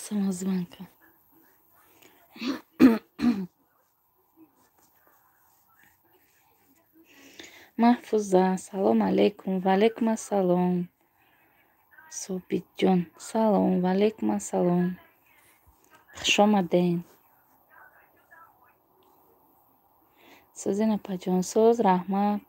Самозванка. Маҳфуза, салом алейкум. Ва алейкум ассалом. Собитҷон, салом. Ва алейкум ассалом. Хуш омадед. Сӯзин апаҷон, соз, раҳмат.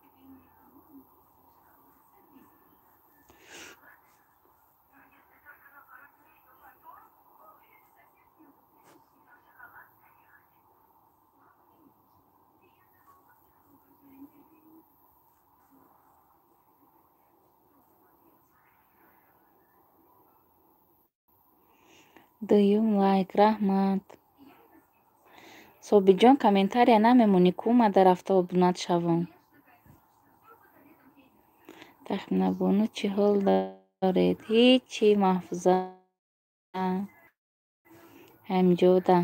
Дуюм лайк, раҳмат. Собитҷон, комментария намемонӣ ку омада рафта обунат шавам. Тахминабону, чӣ ҳол доред? Ҳичи, Маҳфуза. Ҳамҷода.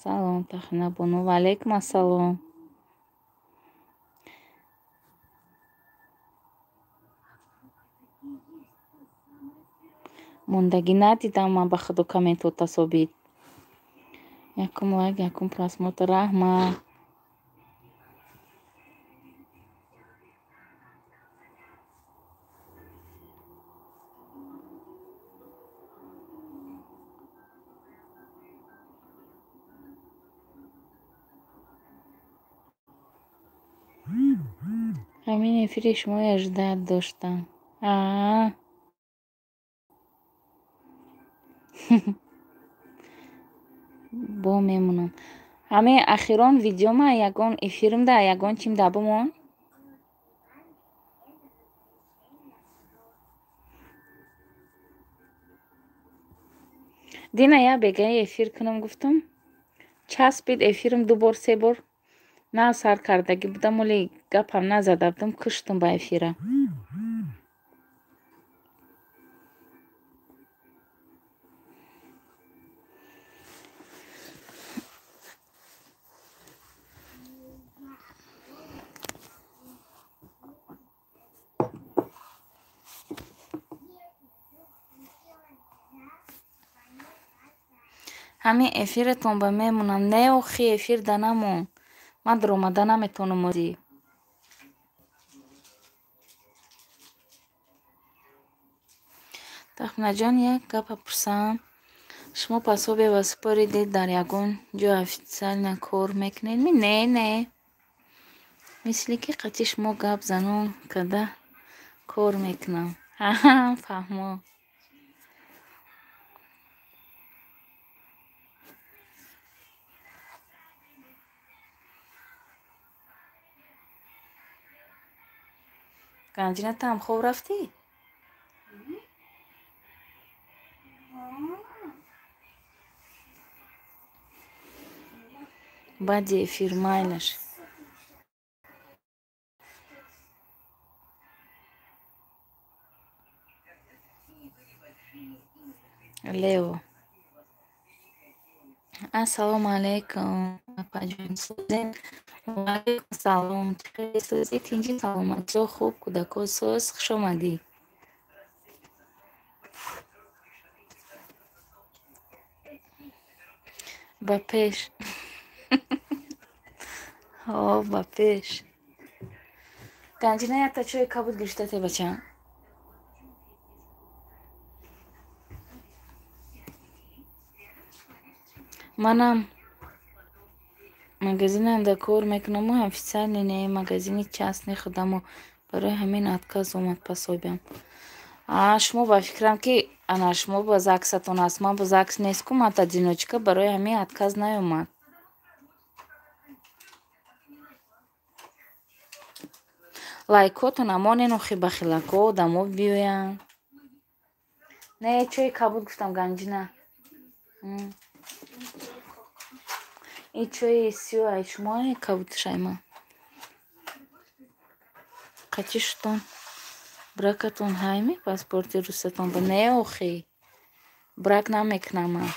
Салом, Тахминабону. Ва алейкум ассалом. Мондагӣ надидам ман ба худо комментота, Собит. Якум лайк, якум просмотр, раҳмат. Ҳамин эфири шуморо ждать доштам. Аа. Бо мемонам. Ҳамин ахирон видеома ягон эфирмда ягон чимда бимон. Дина як бегаи эфир кунам гуфтам. Часпид эфирм ду бор, се бор. На сар кардагӣ будам, оли гапам назада будам, куштум ба эфира. Ҳамин эфиратон ба мемонам. Не, охи, эфир да намон. Ман даромада наметавонам озӣ. Тахминаҷон, як гапа пурсам. Шумо пособие ва супоридед, дар ягон ҷо официально кор мекунед? Не, не. Мисли ки қати шумо гап занон карда кор мекунам. Ҳа, фаҳмо. Ганҷина, ту ҳам хоб рафтӣ? Баъди эфир майлаш. Лео. Ассалому алайкум, апаҷон, сӯзем. Ва алайкум салом. Чӣ хеле сӯзӣ, тинҷи, саломатиё хуб, кӯдако соз, хуш омадӣ. Ба пеш. Ҳо, ба пеш. Ганҷина, якта чойи кабуд гирифта те, бача. Манам магазинанда кор мекунаму официально не, магазини частный худаму, барои ҳамин отказ омад пособиям. А шумо ба фикрам ки ана шумо ба ЗАГСатон аст, ман ба ЗАГС нест ку, ман одиночка, барои ҳамин отказ наёмад. Лайкотон амонен охи, бахилако одамо биёянд. Не, чойи кабуд гуфтам, Ганҷина. И чойи сиёҳ шумо кабудшайма. Қачи шутон бракатон ҳайми паспорти русатон ба? Не, охи. Брак намекунам ман.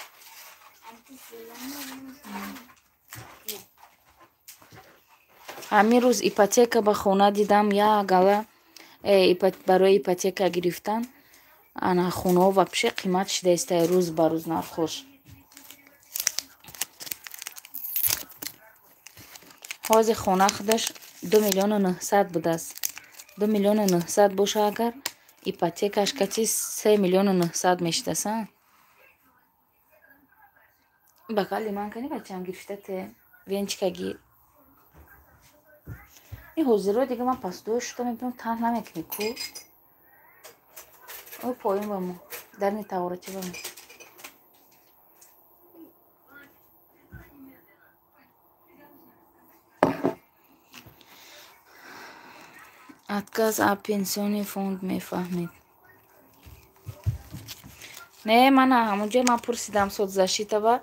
Ҳамин рӯз ипотека ба хона дидам, як гала барои ипотека гирифтан. Ана хонаҳо вообще қимат шидаистай рӯз ба рӯз нархош. Ҳозир хона худаш 2 миллиону 900 будааст. 2 миллиону 900 боша агар ипотекаш кати 3 миллиону 900 мешидааст. Бакали ман кани бачам гирифта те венчика гир. Ин ҳозирро дига ман пасдӯ шуда мебинам танҳ намекунӣ ку. О поён ба мо дарни таворача ба мо. Отказ аз пенсионный фонд мефаҳмед. Не, мана ҳамонҷо ман пурсидам соцзащитава.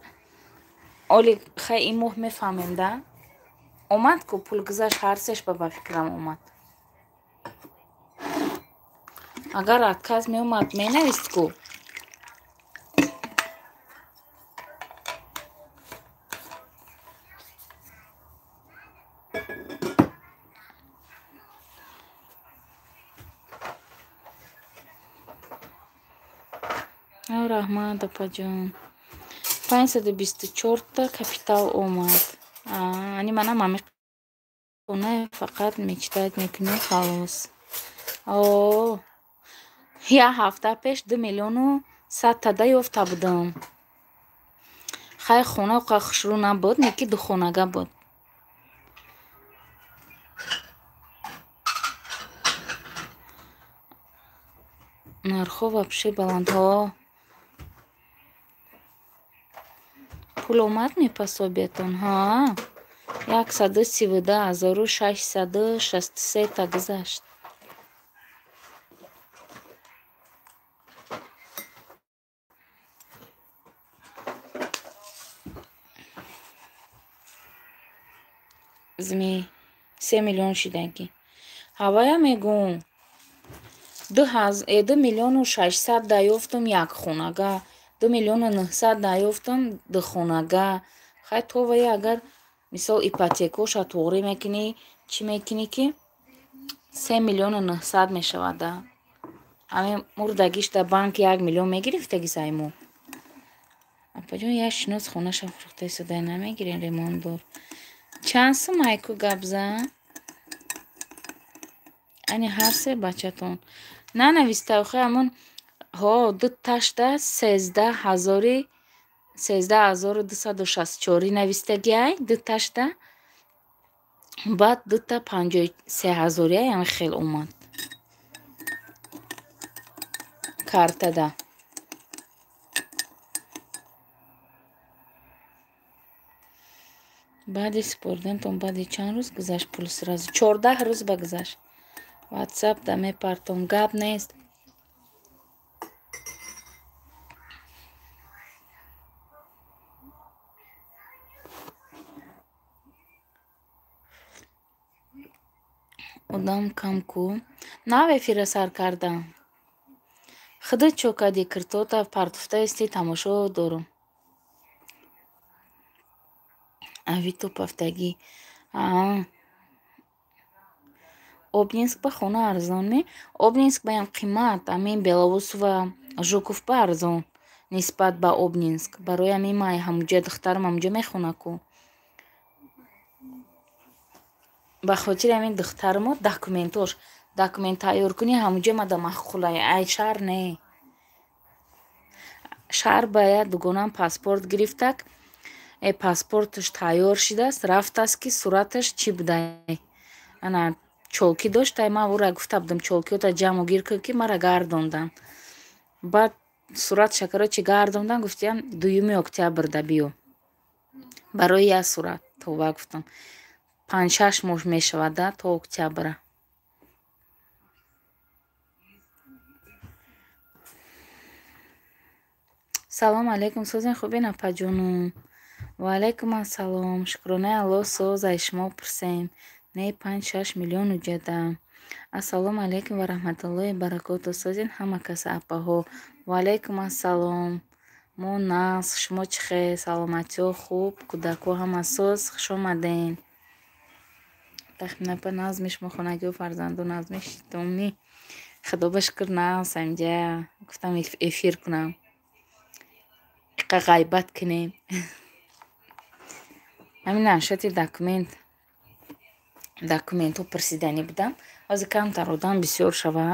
Оли хай ин моҳ мефаҳмем да? Омад ку пул гузашт ҳар сеш ба фикрам омад. Агар отказ меомад менавист ку. Раҳмат апаҷон. 524 капитал омад. Ани манам ҳами хона фақат мечтать мекунӣ халос. О, як ҳафта пеш 2 миллиону 100 тада ёфта будам. Хай хона оқа хушрӯ набуд, неки духонага буд. Нархҳо вообще баландҳо. Пул омад мепасобиятон, ҳа? 132 663 та гузашт. Зми 3 миллион шидаги. Ҳавая мегӯм. 2 миллиону 600 да ёфтум як хонага. 2 миллиону 900 да ёфтум ду хонага. Хай то вая агар мисол ипотекоша туғрӣ мекунӣ, чӣ мекунӣ ки 3 миллиону 900 мешавад. Ҳамин мурдагиш дар банк 1 миллион мегирифтаги сайму. Апаҷон як шинос хонаша фурӯхта истода намегирем ремонтдор. Чанд сум айку гап зан? Ани ҳар се бачатон. Нанависта охи ҳамон ҳо ду ташта 13,264 навистагиай ду ташта баъд дута 53 ҳазориай ҳамин хел омад картада. Баъди супоридантон баъди чанд рӯз гузашт пул сразу 14 рӯз ба гузашт. Ватсап да мепартом гап нест. Одам кам ку. Нав эфира сар кардам. Худат чо кардӣ киртота партуфта истӣ тамошо дорум. Авито пафтагӣ. Обнинск ба хона арзон ме? Обнинск баям қимат. Ҳамин Белоусова Жуков ба арзон нисбат ба Обнинск. Барои ҳамин ман ҳамуҷа духтарам ҳамуҷа мехона ку. Ба хотири ҳамин духтармо документош документ тайёр кунӣ ҳамуҷа мада маъқулай. Ай шаҳр не. Шаҳр ба як дугонам паспорт гирифтак. Паспорташ тайёр шидааст, рафтааст ки сураташ чӣ будай. Ана чолкӣ дошт, ай ман ӯра гуфта будам чолкиёта ҷамъу гир кун ки мара гардондан. Баъд сурат шакаро чи гардондан гуфтиям 2 октябрда биё. Барои як сурат товба гуфтам. 5-6 моҳ мешавад да то октябра. Салом алейкум, созен хубен апаҷонум. Ва алейкум ассалом. Шукронаи Аллоҳ соз ай шумо пурсем. Не 5-6 миллион уҷада. Ассалому алейкум ва раҳматуллоҳи баракоту. Созен ҳама каса апаҳо. Ва алейкум ассалом. Мо нағз, шумо чӣ хел? Саломатиҳо хуб, кӯдакҳо ҳама соз, хуш омаден. Тахминапа назми шумо хонагиҳо фарзандо назми шитомӣ. Худо ба шукр нағз ҳаминҷа гуфтам эфир кунам. Иқа ғайбат кунем. Ҳамин нашоти документҳо пурсиданӣ будам. Ҳозир камтар одам бисёр шава.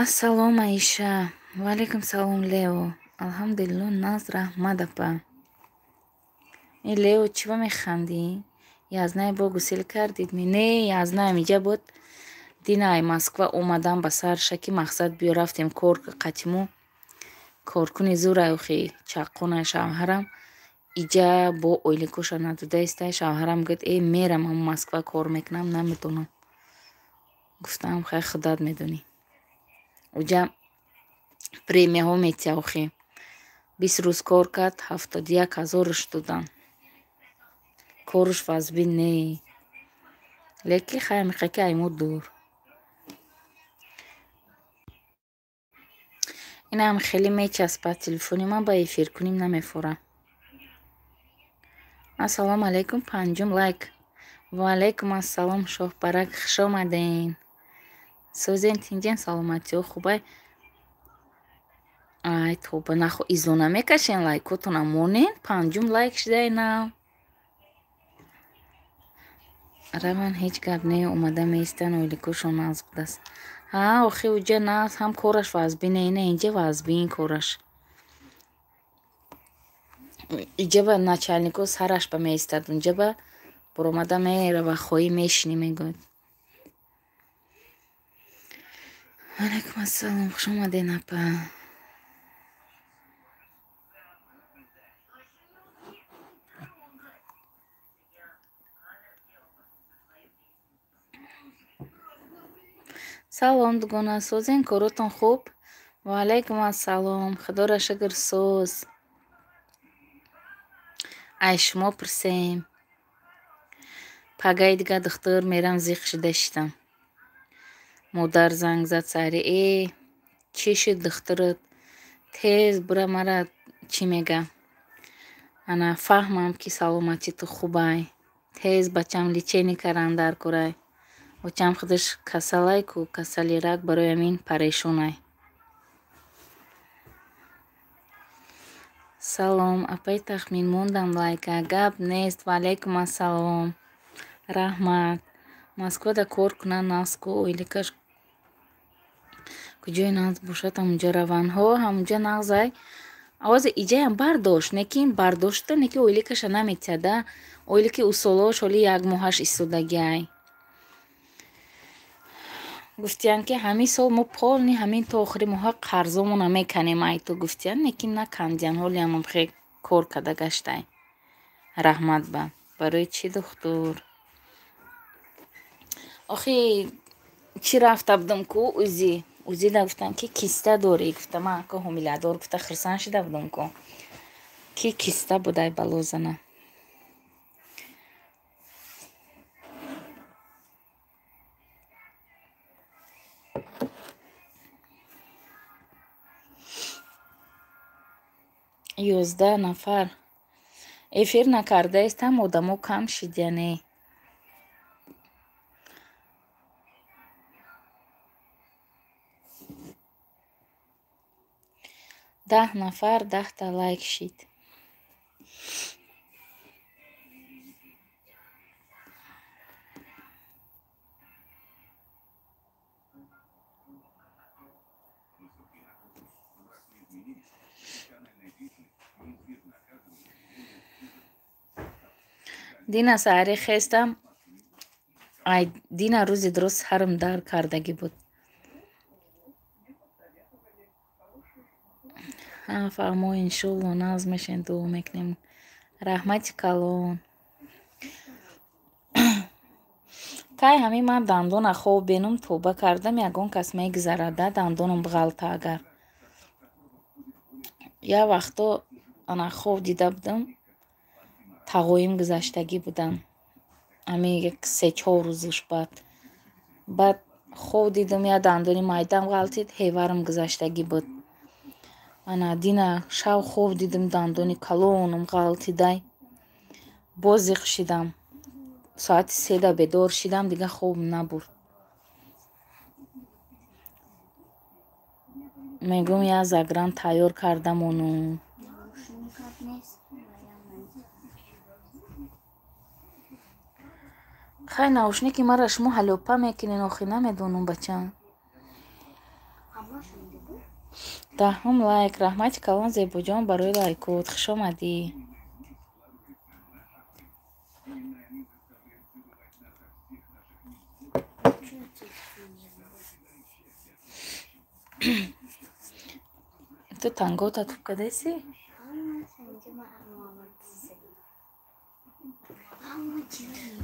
Ассалом, Аиша. Ва алайкум салом, Лео. Алҳамдулилло, нағз, раҳмат, апа. Э, Лео, чӣ ба механдӣ? Язнай бо гусел кардид? Не, язнай ҳаминҷа буд. Дина ай Москва омадам ба сарша ки мақсад биё рафтем кор қатиму. Коркуни зурай охи чаққонай шавҳарам. Иҷа бо ойликоша надодаистай. Шавҳарам гуфт: э, мерам ҳамун Москва кор мекунам, намедонам. Гуфтам, хай худат медонӣ. Уҷа премияҳо метия охи. 20 рӯз кор кард, 71 ҳазорш додам. Коруш вазбин не. Лекин хай мехоҳӣ ки ай мо дур. Инам хеле мечаспад телефони ман ба эфир куним намефорам. Ассалому алайкум, панҷум лайк. Ва алайкум ассалом, Шоҳбарак, хуш омаден. Созен, тинҷен, саломатиҳо хубай? Ай тоба, нахо изо намекашен лайкотона монен, панҷум лайк шидай нав. Раван ҳеҷ гап не, омада меистан, ойликошон нағз будааст. Ҳа, охи уҷа нағз, ҳам кораш вазбин не, ина инҷа вазбин кораш. Иҷа ба начальнико сараш ба меистад, унҷа ба буромада мерава, хоҳӣ мешинӣ, мегӯяд. Алайкум ассалом, хуш омаден, апа. Салом, дугона, созен, коротон хуб? Ва алайкум ассалом, худоро шукр, соз. Ай шумо пурсем. Пагаи дига духтур мерам, зиқ шида шидам. Модар занг зад саҳри: э, чӣ шуд духтурат? Тез бура мара чӣ мега? Ана фаҳмам ки саломатӣ ту хубай. Тез бачам лечение кардан дар курай. Очам худаш касалай ку, касали рак, барои ҳамин парешонай. Салом, апаи Тахмин, мондам лайка. Гап нест, ва алайкум ассалом. Раҳмат. Москвада кор кунан нағз ку, ойликаш куҷои нағз бошад, ҳамунҷа раванд. Ҳо, ҳамунҷа нағзай. Овози иҷаям бардошт, лекин бардошта, неки ойликаша наметиҳада. Ойлики усолош ҳоли як моҳаш истодагиай. Гуфтиянд ки ҳамин сол мо полни ҳамин то охири моҳа қарзомона меканем ай ту гуфтиянд, лекин накандиян, ҳолиам хе кор карда гаштай. Раҳмат ба. Барои чӣ духтур? Охи чӣ рафта будам ку узи. Узида гуфтам ки киста дорӣ. Гуфтам ман ака ҳомиладор, гуфта хурсанд шида будам ку. Ки киста будай балозана. 11 нафар. Эфир накардаистам, одамо кам шид, яъне. 10 нафар, 10та лайк шид. Дина саҳари хестам, ай дина рӯзи дуруст сарам дард кардагӣ буд. Ҳа, фаҳмо, иншолло нағз мешем, дуо мекунем. Раҳмати калон. Кай ҳамин ман дандона хоб бенум, тоба кардам, ягон кас мегузарада, дандонам ғалта агар. Як вақто ана хоб дида будам, тағоим гузаштагӣ будам. Ҳамин як се-чор рӯзаш баъд. Баъд хоб дидам, як дандони майдам ғалтид, ҳеварам гузаштагӣ буд. Ана дина шав хоб дидам, дандони калонам ғалтидай. Боз зиқ шидам. Соати 3 бедор шидам, дига хобам набурд. Мегӯм, як загран тайёр кардамону. Хай, наушники мара шумо ҳалёпа мекунен, охи намедонам, бачам. Даҳум лайк. Раҳмати калон, Зебоҷон, барои лайкот. Хуш омадӣ. Ту тангота туп кадаси?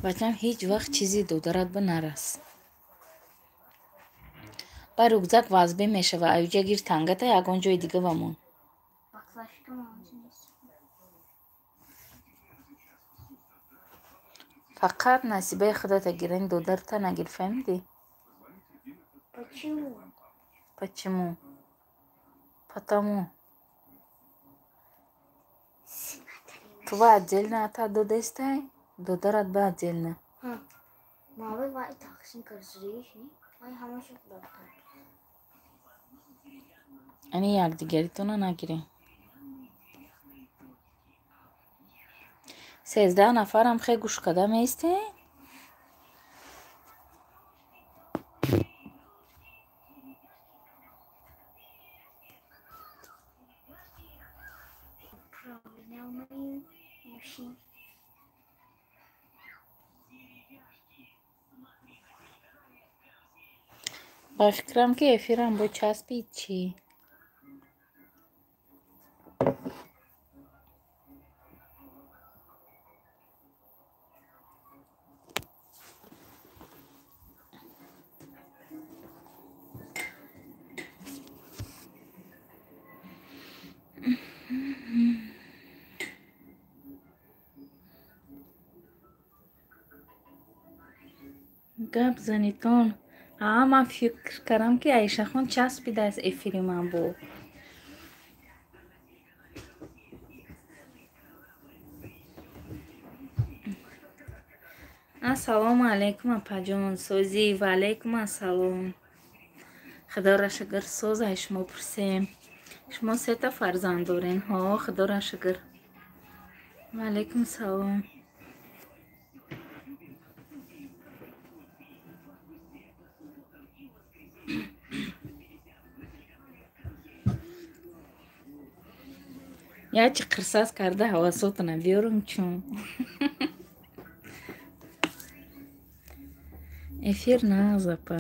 Бачам, ҳеҷ вақт чизи додарат ба нарас. Ба рюкзак вазбе мешава, аюҷа гир тангата, ягон ҷои дига вамон. Фақат насибаи худата гирани, додарта нагир, фаҳмидӣ? Почему? Потому. Ту ба отдельно ата додестай, додарат ба отдельно. Ани якдигаритона нагирем. 13 нафарам хе гӯш када меистем? Ба фикрам, ки эфирам бо часпид чӣ? Гап занитон. Аа, ман фикр кардам, ки Аишахон часпидааст эфири ман бо. Ассалому алайкум, апаҷон, созӣ? Ва алайкум ассалом. Худоро шукр, соз, ай шумо пурсем. Шумо сета фарзанд дорен? Ҳо, худоро шукр. Ва алайкум салом. Ячи қирсас карда ҳавасотона биёрум, чун эфир нағз, апа.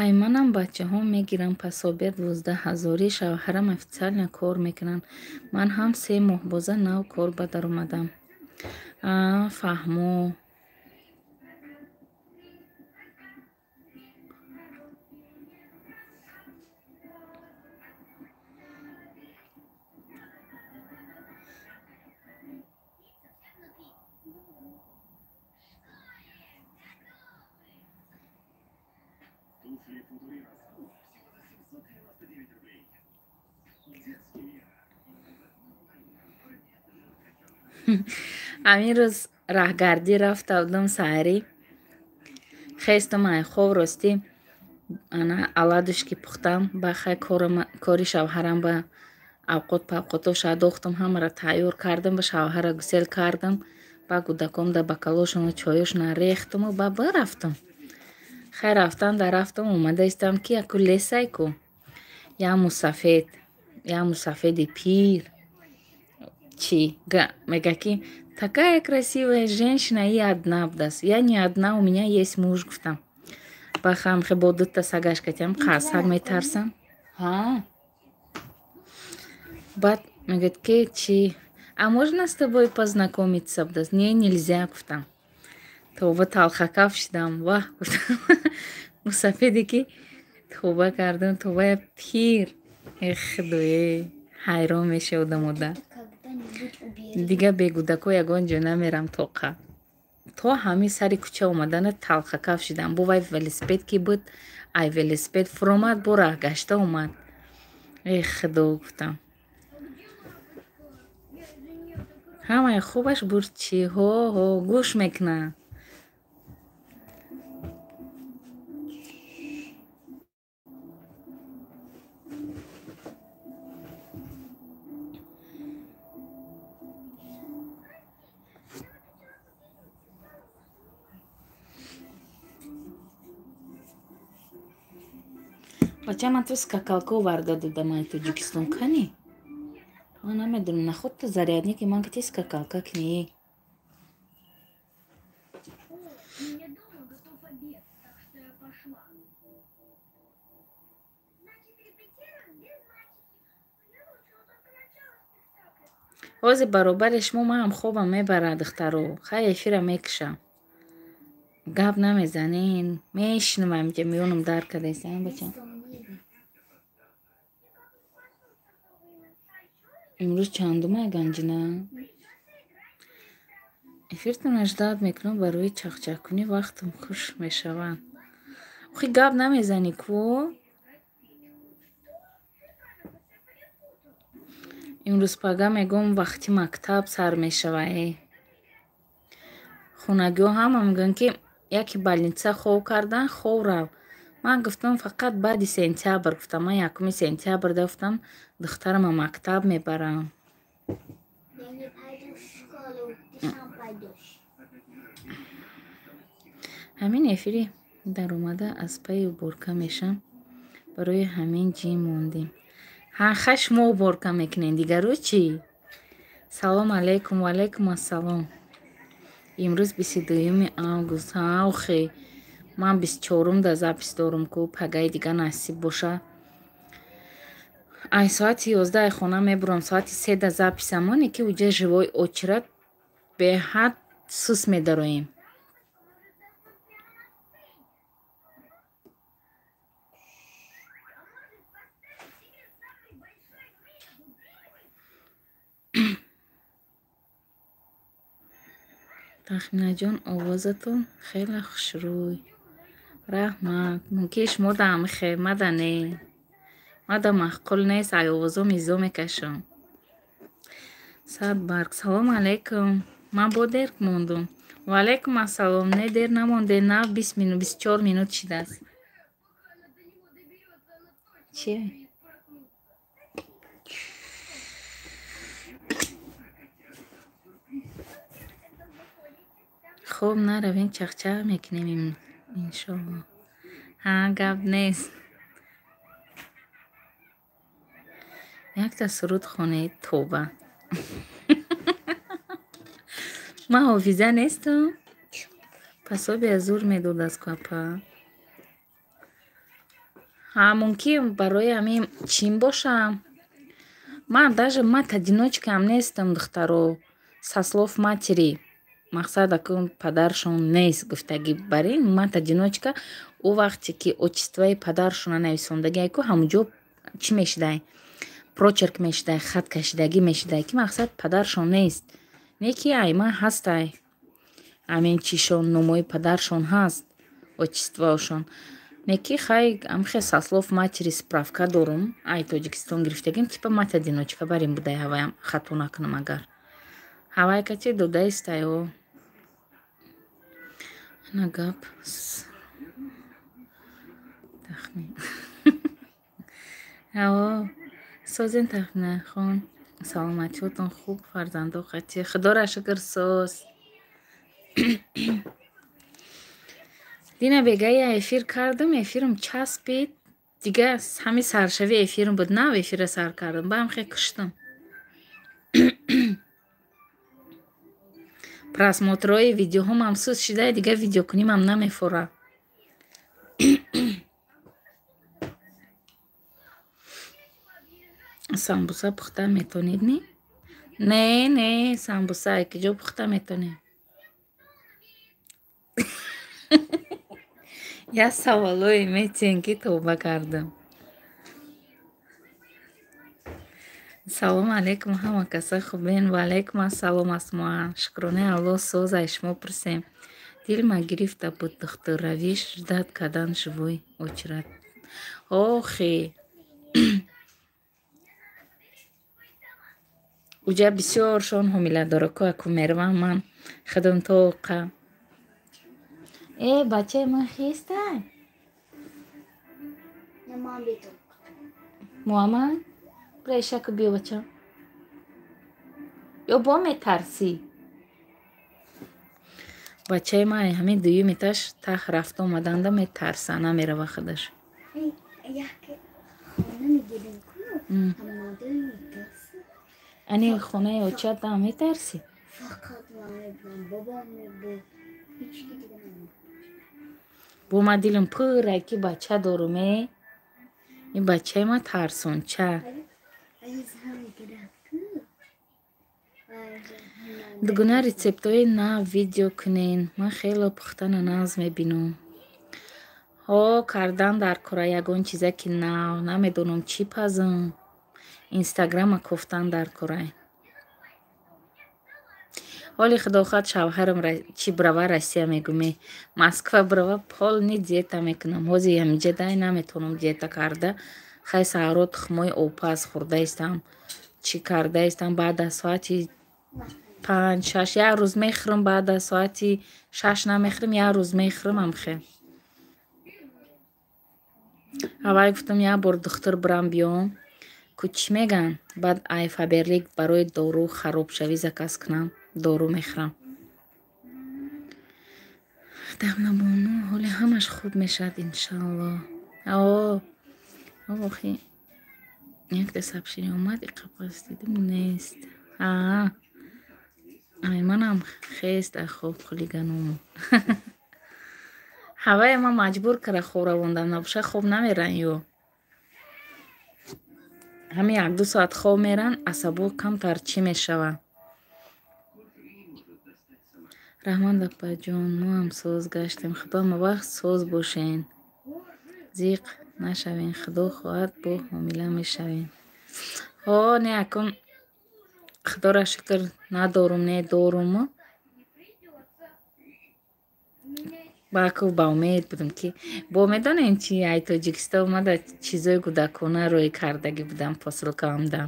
Ай, манам бачаҳо мегирам пособия 12 ҳазорӣ, шавҳарам официально кор мекунанд. Ман ҳам 3 моҳ боза нав кор ба даромадам. Фаҳмо. Ҳамин рӯз раҳгардӣ рафта будам, саҳарӣ хестам ай хоб, ростӣ ана оладушки пухтам, ба хай кори шавҳарам ба авқот павқотоша дохтам, ҳамаро тайёр кардам, ба шавҳара гусел кардам, ба кӯдаком да бакалошона чоёшона рехтаму ба бирафтам. Хай, рафтан да рафтам, омада истам, ки яку лесай ку, як мусафед, як мусафеди пир чӣ мега, ки такая красивая женщина и одна будаст. Я не одна, у меня есть муж, гуфтам. Ба хамхе бо дута сагаш катям, саг метарсам. Ҳа, баъд мегӯяд, ки чӣ, а можно с тобой познакомиться, будаст. Не, нельзя, гуфтам. Тоба, талхакаф шудам. Ваҳ, гуфтам, мусафеде ки тоба кардам, тобая пир. Э, худое, ҳайрон мешавдам ода. Дига бегудако ягон ҷо намерам. Тоқа то ҳамин сари кӯча омадана талхакаф шудам. Бо вай велосипед ки буд, ай велосипед фуромад, бо раҳ гашта омад. Э, худо, гуфтам, ҳамаи хубаш бурд чӣ? Ҳо, ҳо, гӯш мекунад. Бача, ман ту скакалка оварда додам ай Тоҷикистон, кани? Ман намедонам, наход ту зарядники ман ки скакалка кунӣ. Ҳозир баробари шумо манам хобам мебарад, духтаро. Хай, эфира мекушам. Гап намезанен, мешинам ҳаминҷа, миёнам дар кардастам, бача. Имрӯз чандума, Ганҷина? Эфиртонро ждать мекунам, барои чахчахкунӣ вақтам хуш мешавад. Охи, гап намезанӣ ку? Имрӯз пага мегӯм, вақти мактаб сар мешава. Э, хонагиҳо ҳама мегӯянд, ки яке больница хов кардан, хов рав. Ман гуфтам, фақат баъди сентябр, гуфтам, ман 1 сентябрда, гуфтам, духтарама мактаб мебарам. Я не пойду в школу, ты сам пойдешь. Ҳамин эфири даромада аз пайи уборка мешам, барои ҳамин ҷим мондем. Ҳа, хай, шумо уборка мекунед, дигару чӣ? Салом алейкум, ваалейкум ассалом. Имрӯз 22 август. Ҳа, охе, ман 24-умда запись дорум ку, пагаи дига насиб боша. Ай соати 11 ай хона мебурам, соати 3-да записамоне, ки уҷа живой очередь беҳад сус медароем. Тахминаҷон, овозатон хеле хушрӯй. Раҳмат. Мумкин шумо даам хе, мада не. Мада маъқул нест, ай овозом изо мекашам. Сад барг. Салом алейкум. Ман бо дер мондум. Ваалейкум ассалом. Не, дер намонде, нав 20 минут, 24 минут шидааст. Чи? Хоб наравем, чахчах мекунем, иншолло. Ҳа, гап нест. Якта суруд хонед, тоба. Ман ҳофиза нестам. Пособия зур медодааст ку, апа. Ҳа, мумкин барои ҳамин чим бошам. Ман даже мать-одиночкаам нестам, духтаро. Со слов матери. Мақсад, акун падаршон нест гуфтагӣ, бар ин мать-одиночка. Ӯ вақте ки отчествои падаршона нависондагиай ку, ҳамунҷо чӣ мешудай? Прочерк мешудай, хат кашидагӣ мешудай, ки мақсад падаршон нест. Не ки ай ман ҳастай. Ҳамин чишон, номои падаршон ҳаст, отчествоашон. Не ки хай, амхе со слов матери справка дорум, ай Тоҷикистон гирифтагим, типа мать-одиночка бар ин будай, ҳаваям хато накунам агар. Ҳавай кати додаистайо. Ана гап. Тахмин. Ҳаво. Созен, Тахмина хон. Саломатиҳотон хуб, фарзандо қатӣ. Худоро шукр, соз. Дина бегая эфир кардам, эфирам часпид. Дига ҳамин саршави эфирам буд, нав эфира сар кардам, баъдам хе куштам. Просмотрҳои видеоҳомам суст шуда, дига видеокунимам намефора. Самбуса пухта метонед, ни? Не, не, самбуса киҷо пухта метонем? Як саволое метиҳем, ки тавба кардам. Салому алейкум, ҳама каса хубен? Ваалейкум ассалом, Асмоа. Шукронаи Аллоҳ, соз, ай шумо пурсем. Дилма гирифта буд, духтур, равиш ждать кардан живой очередь. Охи. Уҷа бисёршон ҳомиладорако аку меравам, ман худам тоқа. Э, бачаи ман хистай? Ман бетон. Муҳаммад? Бира, ишаку биё, бача. Ё бо метарсӣ? Бачаи ман ҳамин дуюм этаж тах рафта омаданда метарса, намерава худаш. Як. Ани хонаи очатам метарсӣ? Бо ма дилам пуррай ки бача дорум э. Ин бачаи ма тарсонча. Дугона рецептҳои нав видео кунен. Ман хело пухтана нағз мебинам. Ҳо, кардан дар кора ягон чиза ки нав, намедонам чӣ пазам. Инстаграма кофтан дар корай. Ҳоли худохоҳад шавҳарам чӣ брава Россия мегӯме. Москва брава полни диета мекунам. Ҳозир ҳамиҷа дай наметавонам диета карда. Хай саҳаро тухмҳои обпаз хӯрда истам. Чӣ карда истам баъд аз соати 5-6 як рӯз мехӯрам, баъд аз соати 6 намехӯрам, як рӯз мехӯрам амхе. Аввал гуфтам як бор духтур бирам биём. Ку чӣ мегӯянд? Баъд ай Фаберлик барои дору харобшавӣ заказ кунам. Дору мехӯрам. Дамнабону ҳоли ҳамаш хуб мешавад иншаллоҳ. О, охи якта сообщение омад, иқапас дидим нест. Аа. Ай манам хест ай хоб хулиганому. Ҳавае ман маҷбур кара хоб равондам, набоша хоб намеран ё. Ҳамин 1-2 соат хоб меран, асабо камтар чӣ мешавад. Раҳмат апаҷон, мо ҳам соз гаштем. Худо ҳамавақт соз бошен. Зиқ нашавем. Худо хоҳад бо ҳомила мешавем. Ҳо, не акун Худоро шукр надорум, не доруму. Баку ба умед будам ки бо медонем чи ай Тоҷикистон омада чизои кӯдакона рӯй кардагӣ будам посилкаамда.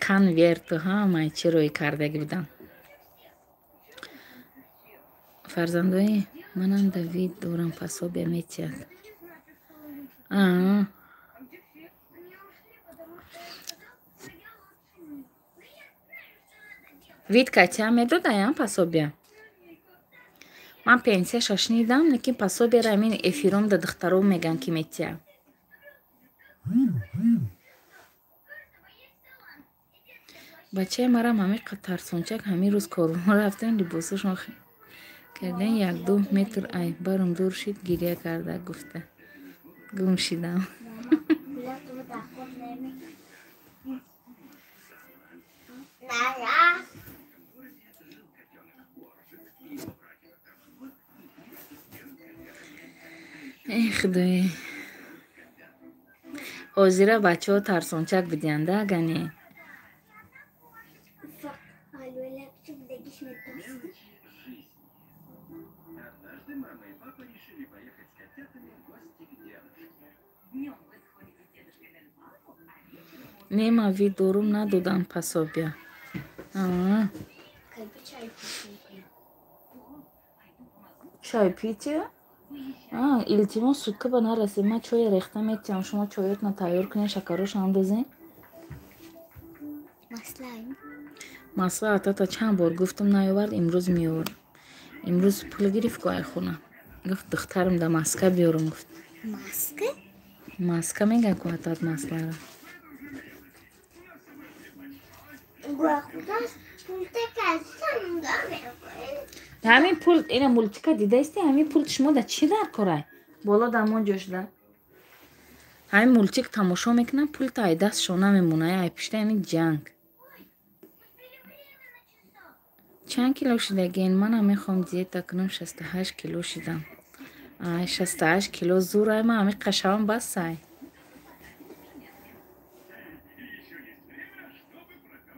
Конверту ҳамаи чи рӯй кардагӣ будам. Фарзандои манам Давид дорам, пособия метиҳад. Аа. Вид катя медодаям пособия? Ман пенсияша шунидам, лекин пособияро ҳамин эфиром да духтаро мегӯянд ки метиҳад. Бачаи марам ҳамин тарсончак ҳамин рӯз корвон рафтем, либосашон кардан 1-2 метр ай барам дур шид, гиря карда гуфта. Гум шидам. Эй худои. Ҳозира бачаҳо тарсончак будианда агане. Не, ма вид дорум надодам пособия. Аа. Чай пить? А, илтимос сутка ба нарасед. Ман чоя рехта метиҳам. Шумо чоётна тайёр кунед, шакароша андозед. Масла атата чанд бор гуфтам наёвард, имрӯз меёвард. Имрӯз пул гирифт ку ай хона. Гуфт духтарам да маска биёрам гуфт. Маска? Маска мегӯяд ку атат масларо. Ҳамин пул ина мултика дидаисти, ҳамин пул шумо да чӣ дар корай? Боло дар мон ҷо шуда. Ҳамин мултик тамошо мекунам, пул та ай дастшон намемонад, ай пишта ҳамин ҷанг. Чанд кило шидаген? Манам мехоҳам диета кунам, 68 кило шидам. Ай 68 кило зур ай, ман ҳамин қашавам бас ай.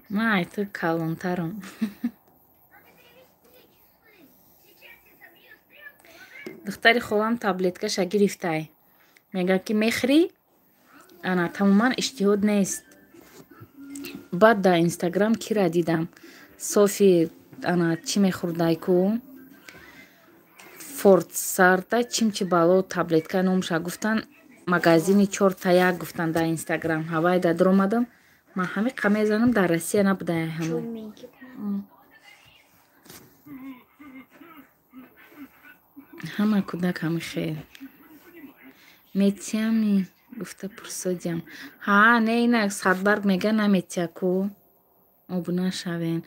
Ман ай ту калонтарам. Духтари холам таблеткаша гирифтай. Мегӯяд ки мехӯрӣ, ана тамоман иштиҳод нест. Баъд дар Инстаграм кира дидам. Софи ана чӣ мехӯрдай ку? Фортсарта чимчи бало таблетка номша гуфтан, магазини 4 та 1 гуфтан дар Инстаграм. Ҳавай да дуромадам. Ман ҳамин қа мезанам, дар Россия набудай ҳамон. Ҳама кӯдак ҳами хел. Метиями гуфта пурсодиям. Ҳа, не, ина садбарг мега наметия ку. Обуна шавен.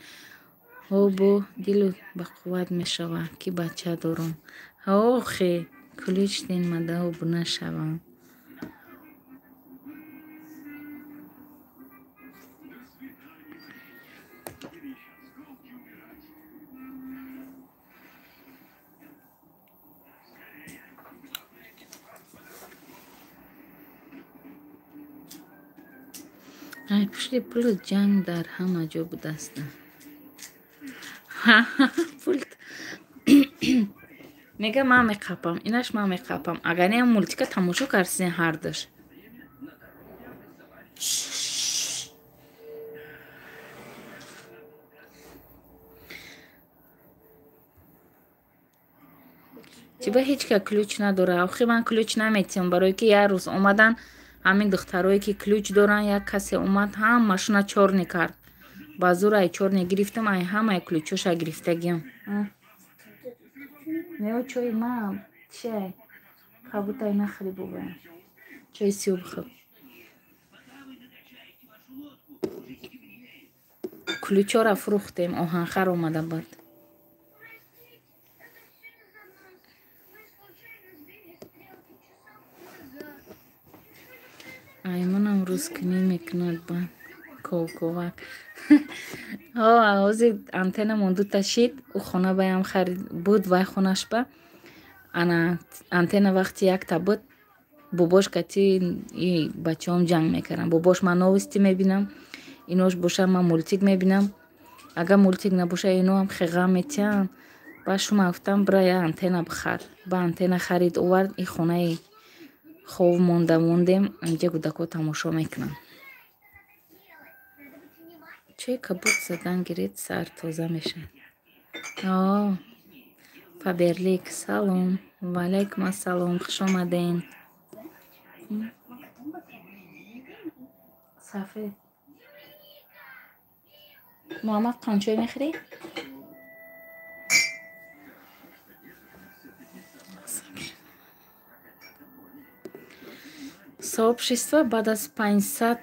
Ҳо, бо дилу бақувват мешава, ки бача дорум. Охе, ключ ден мада обуна шавам. Ай, пушти пулу ҷанг дар ҳама ҷо будаст. Пулт мега ман меқапам, инаш ман меқапам. Агар не мультика тамошо кардсен ҳардуш. Чиба ҳеҷ ка ключ надора? Охи ман ключ наметиҳам, барое ки як рӯз омадан ҳамин духтарое ки ключ доранд, як касе омад ҳамашона чорне кард. Ба зур ай чорне гирифтам, ай ҳамаи ключоша гирифтагиам. Нео чои ма чиай? Кабутай нахӯри бобаям. Чои сиё бихӯр. Ключора фурӯхтем, оҳанхар омада буд. Аймонам рӯзкунӣ мекунад ба ковковак. Ҳо, ҳозир антеннамон дута шид, ӯ хона баям харид буд, вай хонаш ба. Ана антенна вақти якта буд, бобош кати и бачаҳом ҷанг мекарданд. Бобош ман новости мебинам, инош боша ман мультик мебинам. Агар мультик набоша, иноам хеғам метиҳанд. Ба шума гуфтам, бира я антенна бихар. Ба антенна харид овард, и хонаи хов монда мондем, инҷа кӯдакҳо тамошо мекунанд. Чой кабуд задан гиред, сар тоза мешавад. О, Фаберлик, салом. Ва алайкум ассалом, хуш омаден. Сафед. Муҳаммад, қанчой мехӯрӣ? Сообщество баъд аз 500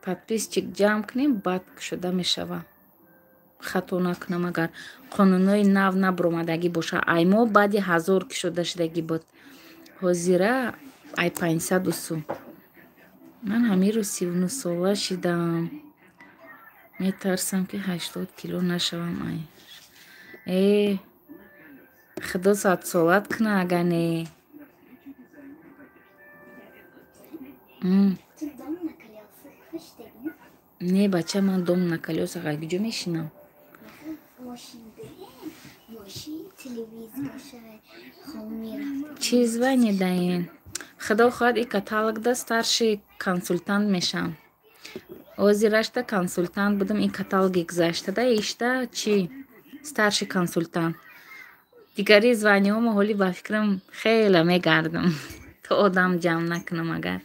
подписчик ҷамъ кунем, баъд кушода мешава. Хато накунам, агар қонунҳои нав набуромадагӣ боша. Ай мо баъди 1000 кушода шудагӣ буд. Ҳозира ай 500 усу. Ман ҳамин рӯз 39 сола шидам. Метарсам, ки 80 кило нашавам. Ай э, худо садсолат куна, агар не. Ты дом на колесах хочешь? Не, бача, ман дом на колесах ай куҷо мешинам? Мошин мошин телевизор хоб мерафт. Чӣ звание даен? Худо хоҳад, и каталогда старший консультант мешавам. Ҳозирашта консультант будам, ин каталоги гузаштада ишта чӣ? Старший консультант. Дигари званиҳомо ҳоли ба фикрам хеле мегардам. То одам ҷамъ накунам агар.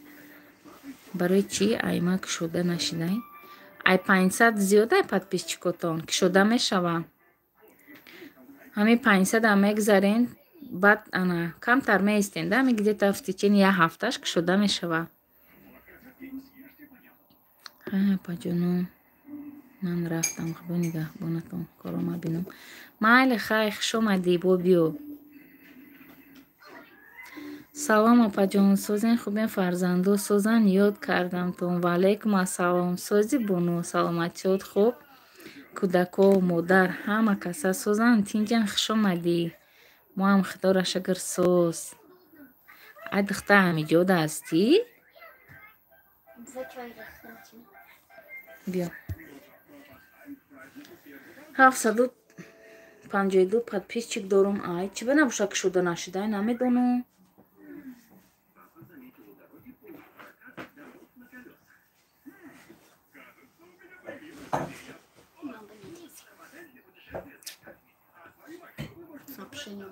Барои чӣ айма кушода нашидай? Ай 500 зиёдай подписчикотон, кушода мешава. Ҳамин 500-а мегзарен, баъд ана камтар меистен, да, ҳамин где-то в течение як ҳафташ кушода мешава. Хай, апаҷоно, ман рафтам, худо нигаҳбонатон, корома бинам. Майли, хай, хуш омадӣ, бо биё. Салом, апаҷон, созен, хубен, фарзандо созан, ёд кардамтон. Ва алайкум ассалом. Сози бону, саломатиёт хуб, кӯдако, модар, ҳама каса созан, тинҷан, хуш омадӣ. Мо ҳам худоро шукр соз. Ай духта, ҳамиҷода ҳастӣ? Два чой рехтам. Биё. 752 подписчик дорум. Ай, чӣ ба набоша кушода нашидай, намедонам. Мама не лезь. Сообщение.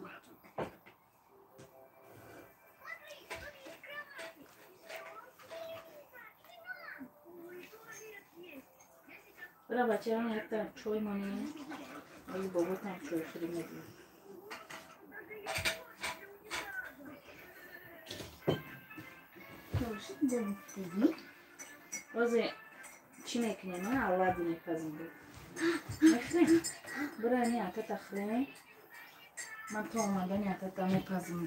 Бира, бачаам, якта чой монем. Али боботам чой хӯрӣ медиҳам. Озе чӣ мекунем? Оладьи мепазим. Мехӯрем? Бира ами атата хӯрем. Ман то омадани атата мепазим.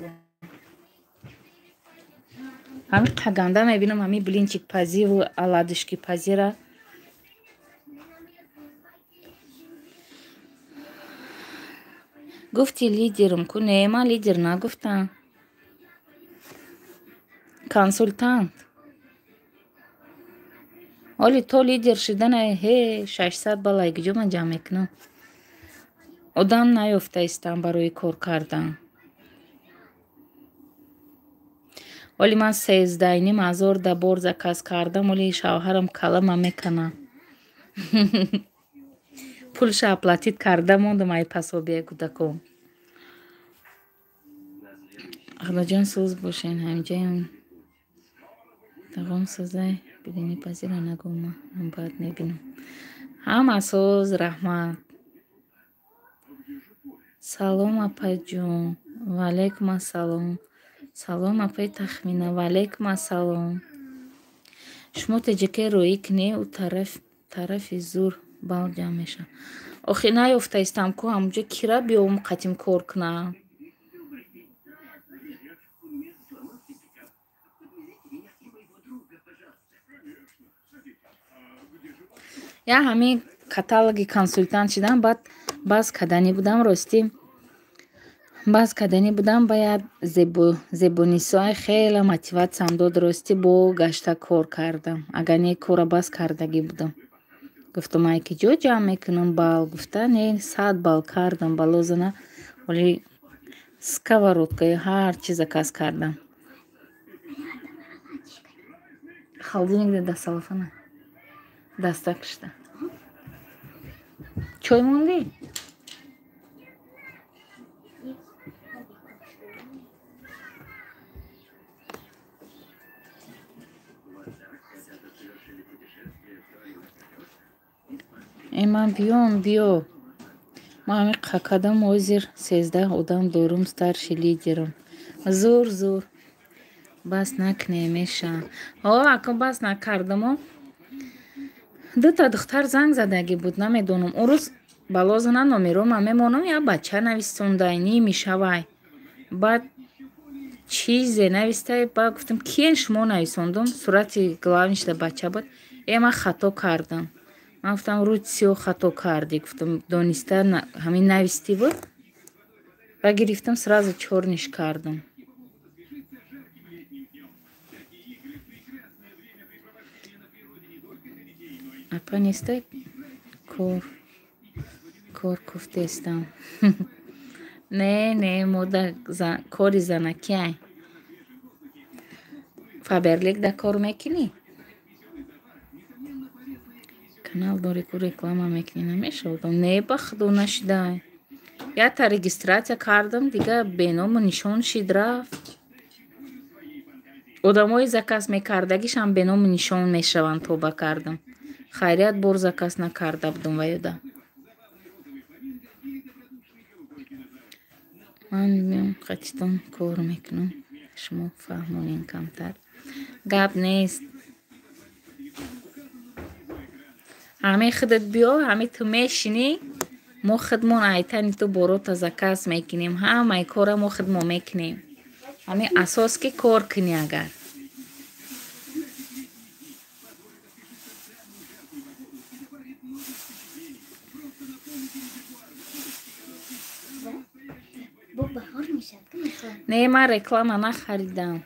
Ҳами қаганда мебинам ҳами блинчик пазиву оладушки пазира. Гуфти лидерам ку? Не, ман лидер нагуфтам. Консултант. Оли то лидер шидана ҳе 600 балай куҷо ман ҷамъ мекунам? Одам наёфта истам барои кор кардан. Оли ман 13,5 ҳазор да бор заказ кардам, оли шавҳарам калама мекана. Пулша оплатить карда мондам ай пособие кӯдакон. Худоҷон сӯз бошен, ҳамҷаям тағом созай, билини пазира нагӯма, ман баъд мебинам. Ҳама соз, раҳмат. Салом апаҷон. Ваалайкум ассалом. Салом апаи Тахмина. Ваалайкум ассалом. Шумо теҷаке роӣ кунӣ, ӯ тарафи зур бал ҷамъ мешавад. Охи наёфта истам ку ҳамонҷо кира биём қатим кор кунам. Я ҳамин каталоги консултант шидам, баъд баъз каданӣ будам, ростӣ баъз каданӣ будам, баяд зебонисои хеле мотиватсиям дод, ростӣ бо гашта кор кардам. Агар не кора бас кардагӣ будам. Гуфтам ай ки ҷо ҷамъ мекунам бал, гуфта не 100 бал кардам балозана, оли сковородкаи ҳар чи заказ кардам. Холодильник да салафана. Даста кишта. Чой мондӣ? Э ман биём биё. Ман ҳами қакадам ҳозир 13 одам дорум старший лидерам. Зур зур. Бас накунем меша. Ҳо ако бас накардамо. Дута духтар занг задагӣ буд, намедонам. Он рӯз балозана номерома мемонам, як бача нависондай, нимишавай. Баъд чизе навистай, баъд гуфтам киен шумо нависондум, сурати главнишда бача буд. Э ман хато кардам. Ман гуфтам рӯи сиё хато кардӣ, гуфтам дониста ҳамин навистӣ буд. Ва гирифтам сразу чёрныш кардам. Апа нестай кор куфтестам. Не, не, мода кори занакиай. Фаберлик да кор мекунӣ? Канал дорӣ ку реклама мекунӣ, намешавад? Не, ба худо нашидай. Якта регистрация кардам, дига беному нишон шид рафт. Одамои заказ мекардагишам беному нишон мешаванд, тоба кардам. Хайрият бор заказ накарда будам ва ёда. Ман меом қатитон кор мекунам. Шумо фаҳмонен камтар. Гап нест. Ҳамин худат биё, ҳамин ту мешинӣ, мо худмон айтани ту борота заказ мекунем. Ҳамаи кора мо худмон мекунем. Ҳамин асос ки кор кунӣ агар. Не, ман реклама нахаридам.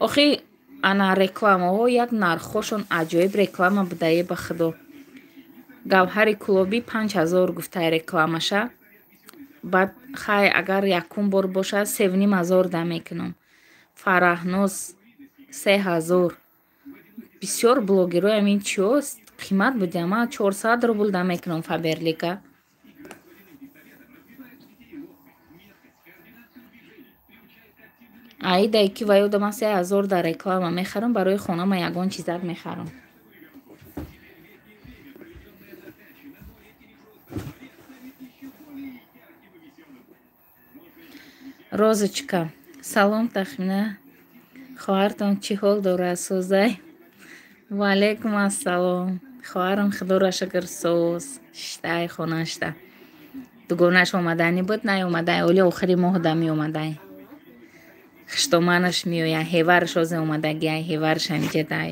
Охи ана рекламаҳо як нархҳошон аҷоиб реклама будае ба худо. Гавҳари Кулобӣ 5000 гуфтай рекламаша. Баъд хай агар якум бор бошад 3,5 ҳазор да мекунам. Фараҳноз 3000. Бисёр блогерҳои ҳамин чиҳо қимат будия. Ман 400 рубл да мекунам Фаберлика. Аида ки ва ёда ман 3000 дар реклама мехарам, барои хонама ягон чизак мехарам. Розочка, салом Тахмина. Хоҳартон чӣ ҳол дорад, созай? Ва алайкум ассалом. Хоҳарам худоро шукр соз. Шиштай хонашта. Дугонаш омаданӣ буд, наомадай. Оли охири моҳда меомадай. Хуштоманаш меояд, ҳевараш озе омадагиай, ҳевараш ҳамиҷадай.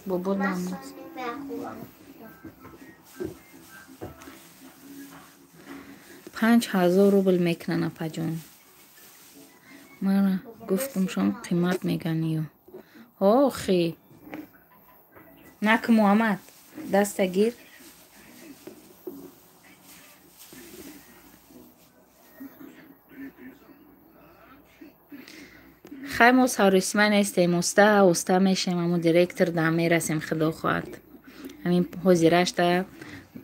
Бобо намоз. 5000 рубл мекунанд, апаҷон. Мара гуфтумшон қимат меганию. Охи. Нак Муҳаммад, даста гир. Хай мо сарусима нестем, оста оста мешем, амо директор да мерасем, худо хоҳад. Ҳамин ҳозирашта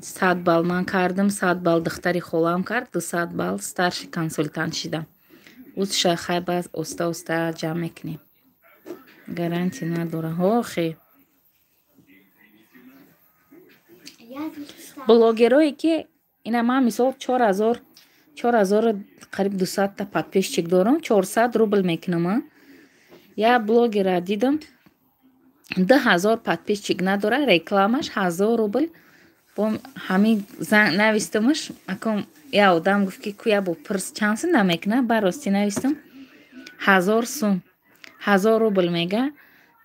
100 балл ман кардам, 100 балл духтари холам кард, 200 балл старший консультант шидам. Узша хай баъд оста оста ҷамъ мекунем. Гарантия надора. Охи. Блогерое ки ина ман мисол 4000 қариб 200 та подписчик дорам, 400 рубл мекунам. Я блогера дидам, 2000 подписчик надора, рекламаш 1000 рубл. Бо ҳамин навистамаш, аком я одам гуфт ки куя бо пирс чанд сум намекуна, ба ростӣ навистам 1000 сум, 1000 рубл мега,